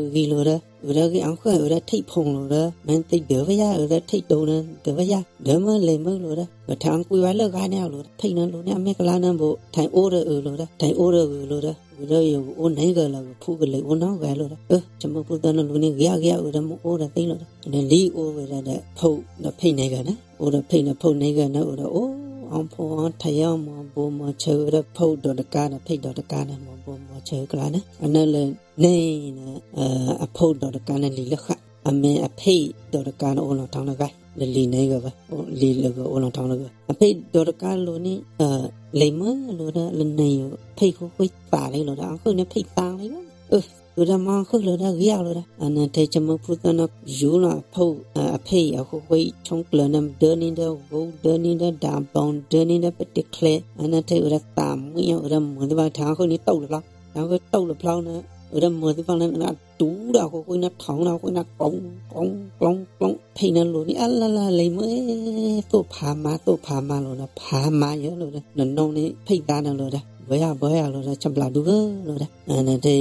အီၣ်အုးဂ့ၤလီၤဒီး အုးဒီးဂ့ၢ်အီၣ်ဃုာ် အုးဒီးထံၣ်ဖိလီၤဒီး မ့ၢ်သ့ဒၢးဝဲယါ အုးဒီးထံၣ်တိၤန့ၣ် ဒၢးဝဲယါ ဒၢးမးလဲၤမုာ်လီၤဒီး ပထံၣ်အီၣ်ကွံာ်ဝဲလၢဂၤန့ၣ်အီၤလီၤဒီး ထံၣ်န့ၣ်လီၤန့ၣ် အမ့ၢ်ကလါန့ၣ်ဘၣ် ထံၣ်အိၣ်ဒီးအုးလီၤဒီး ထံၣ်အိၣ်ဒီးဂ့ၤလီၤဒီး အုးဒီးယကအိၣ်န့ၣ်ဂၤလီၤ ကဖူကလဲၤအိၣ်နီတဂၤလီၤဒီး အၢ ဆၢမုၢ်ဖိသၣ်န့ၣ်လီၤန့ၣ် ဂ့ၤအါဂ့ၤအါ အုးဒီးမ့ၢ်အိၣ်ဒီးသ့လီၤဒီး န့ၣ်လံအိၣ်ဝဲဒၣ်ဒီး ဖိၣ်ဒီးဖံၣ်န့ၣ်ဂၤန့ၣ် အိၣ်ဒီးဖံၣ်ဒီးဖိၣ်န့ၣ်ဂၤန့ၣ် အုးဒီးအိၣ်အီၣ်ဖိအီၣ်ထံးအီၣ်မၤဘိးမၤဆၢဝဲဒီး ဖိၣ်ဒီးတကးဒီးဖံၣ်ဒီးတကးန့ၣ် မၤဘိးမၤဆၢကလါန့ၣ် အန့ၣ်လၢန့ၣ်န့ၣ် အဖိၣ်ဒီးတကးန့ၣ်လံာ်လၢဃး အမ့ၢ်အဖံၣ်ဒီးတကးန့ၣ်အိၣ်လီၤထီၣ်လၢဂၤ လၢလံာ်န့ၣ်ဂၤဘၣ် လံာ်လၢဂၤအိၣ်လီၤထီၣ်လၢဂၤ အဖံၣ်ဒီးတကးလီၤန့ၣ် လဲၤမုာ်လီၤဒီး လၢန့ၣ်ဖံၣ်ဃီဃီသးလၢလီၤဒီး အီၣ်ဃုာ်န့ၣ်ဖံၣ်သးလၢ အၢ အုးဒီးမၤဃုာ်လီၤဒီးဂ့ၤအါလီၤဒီး အန့ၣ်ထဲဆၢမုၢ်ဖိသၣ်န့ၣ် ယူလီၤအဖိၣ် အဖံၣ်အဃီဃီ ဆိကျၢၤန့ၣ် ဒၢန့ၢ်ဒီးဂိၢ် ဒၢန့ၢ်ဒီးဒၢဘီ ဒၢန့ၢ်ဒီးပတံၤချဲ အန့ၣ်ထဲအုးဒီးသးမံအီၤ အုးဒီးမုာ်သ့ဘၣ် ထံၣ်အီၣ်ဃုာ်န့ၣ်တိၢ်လၢဖျီ ထံၣ်အီၣ်ဃုာ်တိၢ်လၢဖျီန့ၣ် အဝဲဒၣ်မၢသ့ၣ်တဖၣ်လၢ တူၢ်ဒီးအဃိ ဃိနၢ်ထီၣ်နၢ်ဃိနၢ် ကျီကျီကျီ ဖံးနၢ်လိၤန့ၣ် အလၢ်လၢ် လံၤမုၣ်ဧၢ, သိၣ်ဖးမါ သိၣ်ဖးမါလီၤဒီး ဖးမါယဲလီၤဒီး နနီၢ်န့ၣ် ဖံးသါနၤလီၤဒီး ဘၢယၤဘၢယၤလီၤဒီး ကဘျးဒူဧၢလီၤဒီး နတဲ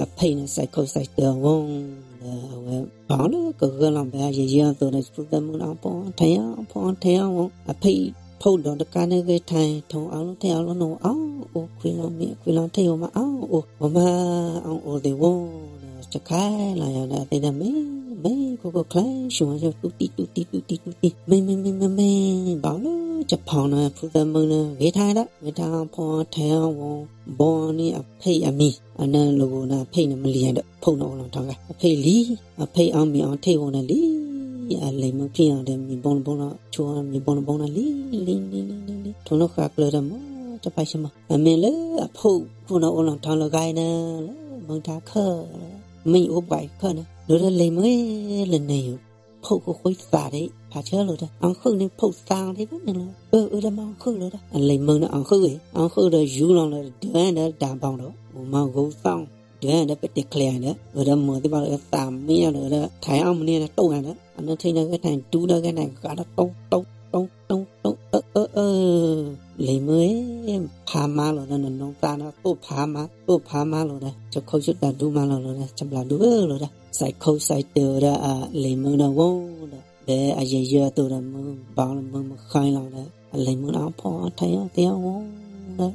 အဖံးန့ၣ် စဲးခိၣ်စဲးတၢၤဝဲ ဒီးအဝဲ ပှၤလၢကဂၢၢ်လီၤဘၣ်ယဲယဲအသိးဒီး ဖုသၢမုၣ်န့ၣ် ဖီထဲအီၤ ဖီထဲအီၤဝဲ အဖံး ဖီဒီးတကါန့ၣ်ဂဲၤထါ ထိၣ်အီၤလၢထဲအီၤလၢနအိၣ်အီၣ်အိၣ် ခွံလီၤမ့ၤ ခွံလီၤထဲအီၤမးအီၣ်အိၣ် ပှၤမါအီၣ်အိၣ်သ့ၣ်ဝဲဒီး တခါလီၤယၤဒီး အသ့ၣ်ဒၣ်မ့ၢ် မ့ၢ်ခိၣ်ခိၣ်ချၢ ဆူၣ်ဝဲ တူၢ်တံၢ်တူၢ်တံၢ်တူၢ်တံၢ်တူၢ်တံၢ် မ့ၢ်မ့ၢ်မ့ၢ်မ့ၢ်မ့ၢ် ဘၣ်လၢ ကဖီန့ၣ် ဖုသၢမုၣ်န့ၣ် ဂဲၤထါဒီး ဂဲၤထါဖီထဲအီၤဝဲ ဘီန့ၣ်အဖံးအမံၤ အနၢ်လၢဂီၤန့ၣ် အဖံးန့ၣ်မလံၤဒီး ဖီန့ၣ်အိၣ်လီၤထီၣ်ဂၤ အဖံးလံၤ အဖံးအီၣ်မ့ၤအီထံၣ်ဝဲန့ၣ်လံၤ အလံၤမုၣ်ဖံးအီၤဒီး မ့ၤဘီနဘီလီၤ ဆိမ့ၤဘီနဘီန့ၣ်လံၤ လံၤလံၤလံၤလံၤလံၤ ထိၣ်နီၣ်ဃာ်ကျၢၤဒီး မ့ၢ်တဖၣ်ဆၢမး အမ့ၢ်လၢအဖီခိၣ်န့ၣ်အိၣ်လီၤထီၣ်လၢဂၤန့ၣ် လၢမုၢ်ထါခၢၣ် မ့ၢ်အိၣ်ပှၤအံၤခၢၣ်န့ၣ် လီၤဒီးလံၤမုၣ်လၢန့ၣ်ယိၤ ဖီဃိဃိသးဒ် ဖးဆၢလီၤဒီး အီၣ်ဃုာ်န့ၣ် ဖီသးအီၤဒ်ဘၣ်န့ၣ်လီၤ အၢ အၢဒီးမ့ၢ်အီၣ်ဃုာ်လီၤဒီး အလံၤမုၣ်န့ၣ်အီၣ်ဃုာ်ဝဲ အီၣ်ဃုာ်ဒီးယူၤလီၤလၢဒၢဒီးတၢ်ဘီဒီး အိၣ်မၤဂိၢ်သီၣ် ဒၢဒီးပတဲာ်ချဲးဒီး အၢဒီးမၤသ့ၣ်တဖၣ်လၢသးမ့ၢ်ဒီး အၢဒီးထးအီၣ်မနုၤဒီးတိၢ်ဂၤဒီး အနီၢ်ထံန့ၣ်ဂဲၤထါဒူဒီးဂဲၤထါဃးဒီးတိၢ်တိၢ်တိၢ်တိၢ်တိၢ် အၢ အၢ အၢ လံၤမုၣ်ဧၢ ဖးမါလီၤဒီး နနီၢ်သးန့ၣ် သိၣ်ဖးမါ သိၣ်ဖးမါလီၤဒီး ကခိၣ်ဆူၣ်တၢ်ဒူမါလီၤလီၤဒီး ကဘျးဒူဧၢလီၤဒီး စဲးခိၣ်စဲးတၢၤဝဲဒၣ်အလံၤမုၣ်ဒီးဝဲဒီး ဒီးအယဲၢ်ယဲၢ်အသိးဒီး မုၢ်ဘၣ်လီၤမုၢ်မုၢ်ဃါလီၤဒီး အလံၤမုၣ်န့ၣ်ဖီထဲအီၤသ့အီၤဝဲ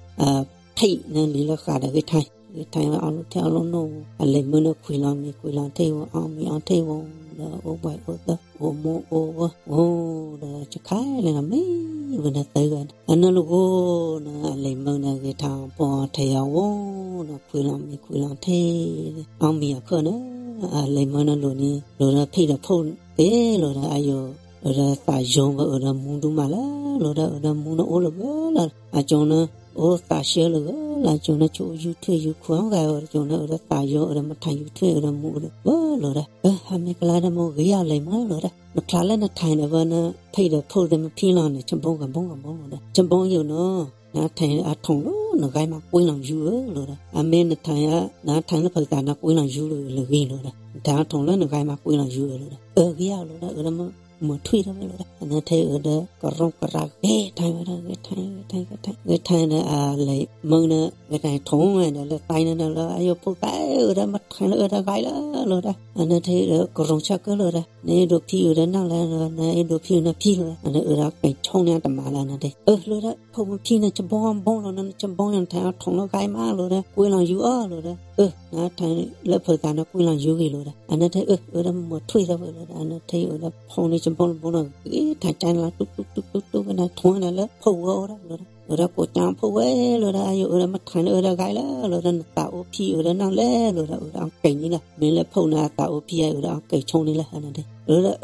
ဒီး အဖံးန့ၣ်လံၤလၢဃာ်ဒီးဂဲၤထါ ဂဲၤထါဝဲအီၣ်လၢထဲအီၣ်လၢနအိၣ် အလံၤမုၣ်န့ၣ်ခွံလီၤမ့ၤခွံလီၤထဲဝဲ အီၣ်မ့ၤအီထံၣ်ဝဲဒီး အိၣ်ဘှံးအိၣ်သၢ အိၣ်မူအိၣ်ဝဲ အိၣ်ဒီး ကခါလဲၣ်န့ၣ် မ့ၢ်ဝဲန့ၣ်သၢဂၤန့ၣ် အနၢ်လၢဂီၤန့ၣ် အလံၤမုၣ်န့ၣ်ဂဲၤထါဖီထဲအီၤဝဲဒီး ခွံလီၤမ့ၤခွံလီၤထဲ အီၣ်မ့ၤအခၢၣ်န့ၣ် အလံၤမုၣ်န့ၣ်လိၤန့ၣ် လိၤဒီးဖံးဒီးဖီသ့လီၤဒီး အယိာ် အၢဒီးသးယီၤဝဲအၢဒီးမူဒူမးလၢ လိၤဒီးအၢဒီးမူန့ၣ်အိၣ်လၢ လၢ အကၠိန့ၣ် အိၣ်သးဆှၢလၢဂၢၢ်လၢ အကၠိန့ၣ် ဆိယူၤထွံၣ်ယူၤခွါဂၤဝဲ အကၠိန့ၣ် အၢဒီးသးယီၤ အၢဒီးမထါယူၤထွံၣ် အၢဒီးမူအၢဒီး ဝဲလီၤဒီး အၢ ဟးမ့ၢ်ကလါဒီးမ့ၢ်ဂ့ၤအလံၤမုၣ်လီၤဒီး နချးလၢနထါန့ၣ်ဝဲန့ၣ် ဖံးဒီးဖီသ့ၣ်မ့ၢ်ဖံးလီၤန့ၣ် ကဘီကဘီကဘီလီၤဒီး ကဘီယိာ်နီၤ နထါအထီၣ်လၢနဂၤမၤကွံလီၤယူၤဧၢလီၤဒီး အမ့ၢ်နထါ နထါလၢဖုသးန့ၣ်ကွံလီၤယူၤလၢဂ့ၤလီၤဒီး နထါအထီၣ်လၢနဂၤမၤကွံလီၤယူၤဧၢလီၤဒီး အၢ ဂ့ၤအလီၤဒီး အၢဒီးမ မၤထွံၣ်ထီၣ်ဝဲလီၤဒီး အနထါအၢဒီး ကရူၢ်ကရၢ်ဂဲၤထါဝဲဒၣ် ဂဲၤထါ ဂဲၤထါ ဂဲၤထါ ဂဲၤထါဒီး အလံၤမုၣ်န့ၣ် ဂဲၤထါထီၣ်ဝဲဒီး လၢသးန့ၣ်ဒီး လၢအယိာ်ဖိသၣ်အၢဒီး မထါလၢအၢဒီးဂၤလၢလီၤဒီး အနထါအၢဒီး ကရူၢ်ဆၢကၢလီၤဒီး နအဲၣ်ဒိးဖံးအၢဒီးနၢ်လၢ နအဲၣ်ဒိးဖံးအၢနဖံးလီၤဒီး အနအၢဒီးက့ၤဆိန့ၢ်တမၤလၢနထါ အၢ လီၤဒီး ဖိမ့ၢ်ဖံးန့ၣ် ကဘီဘီလီၤ နကဘီန့ၣ် နထါအထီၣ်လၢဂၤမးလီၤဒီး ကွံလီၤယူၤအၢလီၤဒီး အၢ နထါလၢဖုသးန့ၣ်ကွံလီၤယူၤဂ့ၤလီၤဒီး အနထါအၢ အၢဒီးမၤထွံၣ်ထီၣ်ဝဲလီၤဒီး အနထါအၢဒီးဖီန့ၢ်ကဘီလၢဘီလီၤ ဂ့ၤထါကၢလီၤ တူၢ်တူၢ်တူၢ်တူၢ်တူၢ်ဝဲဒၣ် ထီၣ်ဝဲဒၣ်လၢဖီဝဲအီၤဒီးလီၤဒီး အၢဒီးကိးကၠါဖိဝဲလီၤဒီး အယိာ်အၢဒီးမထါလၢအၢဒီးဂၤလၢလီၤဒီး နသးအိၣ်ဖံးအၢဒီးနၢ်လဲၣ်လီၤဒီး အၢဒီးအက့ၤန့ၣ်လီၤ မ့ၢ်လၢဖီန့ၣ်အသးအိၣ်ဖံးအၢဒီးအက့ၤဆိန့ၣ်လီၤ အနထါ လီၤဒီး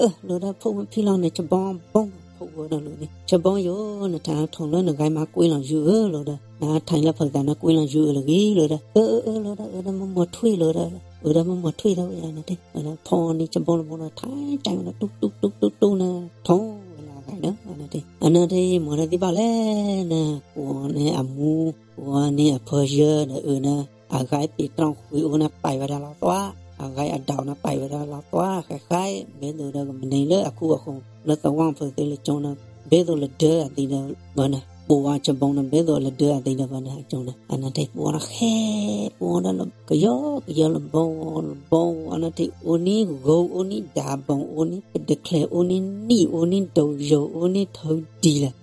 အၢ လီၤဒီး ဖိမ့ၢ်ဖံးလီၤန့ၣ် ကဘီဘီ ဖိဝဲဒီးလီၤန့ၣ် ကဘီယိာ် နထါထီၣ်လၢနဂၤမၤကွံလီၤယူၤအၢလီၤဒီး နထါလၢဖုသးန့ၣ်ကွံလီၤယူၤအၢလၢဂ့ၤလီၤဒီး အၢ အၢ အၢ လီၤဒီး အၢဒီးမၤထွံၣ်လီၤဒီး အၢဒီးမၤထွံၣ်ထီၣ်ဝဲအနထါ ဖီန့ၢ်ကဘီလၢဘီလီၤ ထါကၢလီၤ တူၢ်တူၢ်တူၢ်တူၢ်တူၢ်န့ၣ် ထီၣ်ဝဲလၢဂၤဒီး အနထါ အနထါ မၤဒီးသ့ၣ်ဘၣ်လဲၣ်န့ၣ် ကွီၢ်န့ၢ်အမူ ကွီၢ်န့ၢ်အဖၢယၢဒီးအၢန့ၣ် အဂၤပ့ၤတြီၢ်ဃုာ်အိၣ်န့ၣ် ပာ်ဝဲဒၣ်လီၤသွါ အဂၤအဒၢးန့ၣ် ပာ်ဝဲဒၣ်လီၤသွါ ဃဲဃဲ ဘၣ်သိးဒီးကမနုၤလၢအခိၣ်အဃိ လၢသဝီဖိသ့ၣ်လၢကၠိန့ၣ် ဘၣ်သိးလၢဒၢအသံဒီးဘၣ်န့ၣ် ပှၤကဘီန့ၣ် ဘၣ်သိးလၢဒၢအသံဒီးဘၣ်န့ၣ် အကၠိန့ၣ် အနထါ ပှၤဒီးဃဲ ပှၤဒီးလၢ ကယီကယီလၢဘီလၢဘီ အနထါ အိၣ်န့ၢ်ဂီၤ အိၣ်န့ၢ်ဒၢဘီ အိၣ်န့ၢ်ပဒဲးချဲ အိၣ်န့ၢ်နံၣ် အိၣ်န့ၢ်ဒိးယိာ် အိၣ်န့ၢ်ထၢ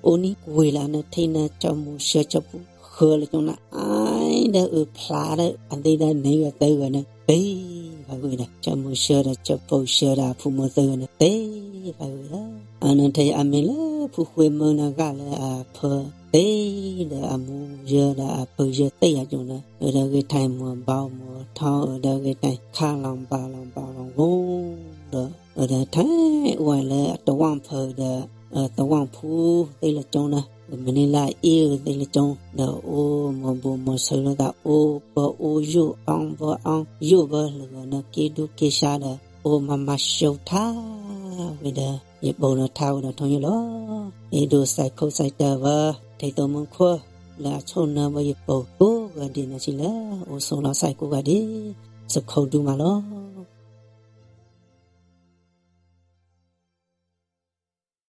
ဒံးလဲၣ် အိၣ်န့ၢ်ကွံာ်လၢအနထါန့ၣ် ကၠီမူၤဆှၢ ကၠီဖူဃၢလၢကၠိန့ၣ် အါဒီးအုးဖျါဒီး အသ့ဒီးန့ၢ်ဂၤသၢဂၤန့ၣ် တ့ၢ်ဖးဝဲဒီး ကၠီမူၤဆှၢဒီး ကၠီဖူဃၢဒီး အဖိမုၣ်သၢဂၤန့ၣ် တ့ၢ်ဖးဝဲဒီး အနထါ အမ့ၢ်လၢဖုဃ့မုၣ်န့ၣ် ဂာ်လၢအဖၢ တ့ၢ်ဒီးအမူယၢဒီးအဖၢယၢတ့ၢ်အကၠိန့ၣ် အၢဒီးဂ့ၢ်ထါမူၤဘၣ်မူၤထီ အၢဒီးဂ့ၢ်ထါခါလီၤဘၣ်လီၤဘၣ်လီၤဝဲဒီး အၢဒီးထါအိၣ်ဝဲလၢအသဝီဖိဒီး သဝီဖိသ့ၣ်လၢကၠိန့ၣ် ကမ့ၢ်န့ၢ်လၢအအ့ၣ်အၢသ့ၣ်လၢကၠိ ဒီးအိၣ်မၤဘူၣ်မၤဆၢလိာ်သး အိၣ်ပၢအိၣ်ယိာ် အီၣ်ဘၢအီၣ်ယိာ်ဘၢလၢဂီၤန့ၣ် က့ဒူၣ်က့ဆါဒီး အိၣ်မၤမၤစၢၤထါဝဲဒီး ယပိာ်လီၤထါဝဲဒီးထီၣ်ယိာ်လီၤ. အဲၣ်ဒိးစဲးခိၣ်စဲးတၢၤဘၣ် ထံၣ်သိမုၣ်ခွါ လၢအဆိၣ်နၢဘၣ်ယပိာ်ကိးဂၤဒဲးန့ၣ်စံးလၢ အိၣ်ဆိးလီၤစဲးကိးဂၤဒဲး သုးခိၣ်ဒူမးလီၤ.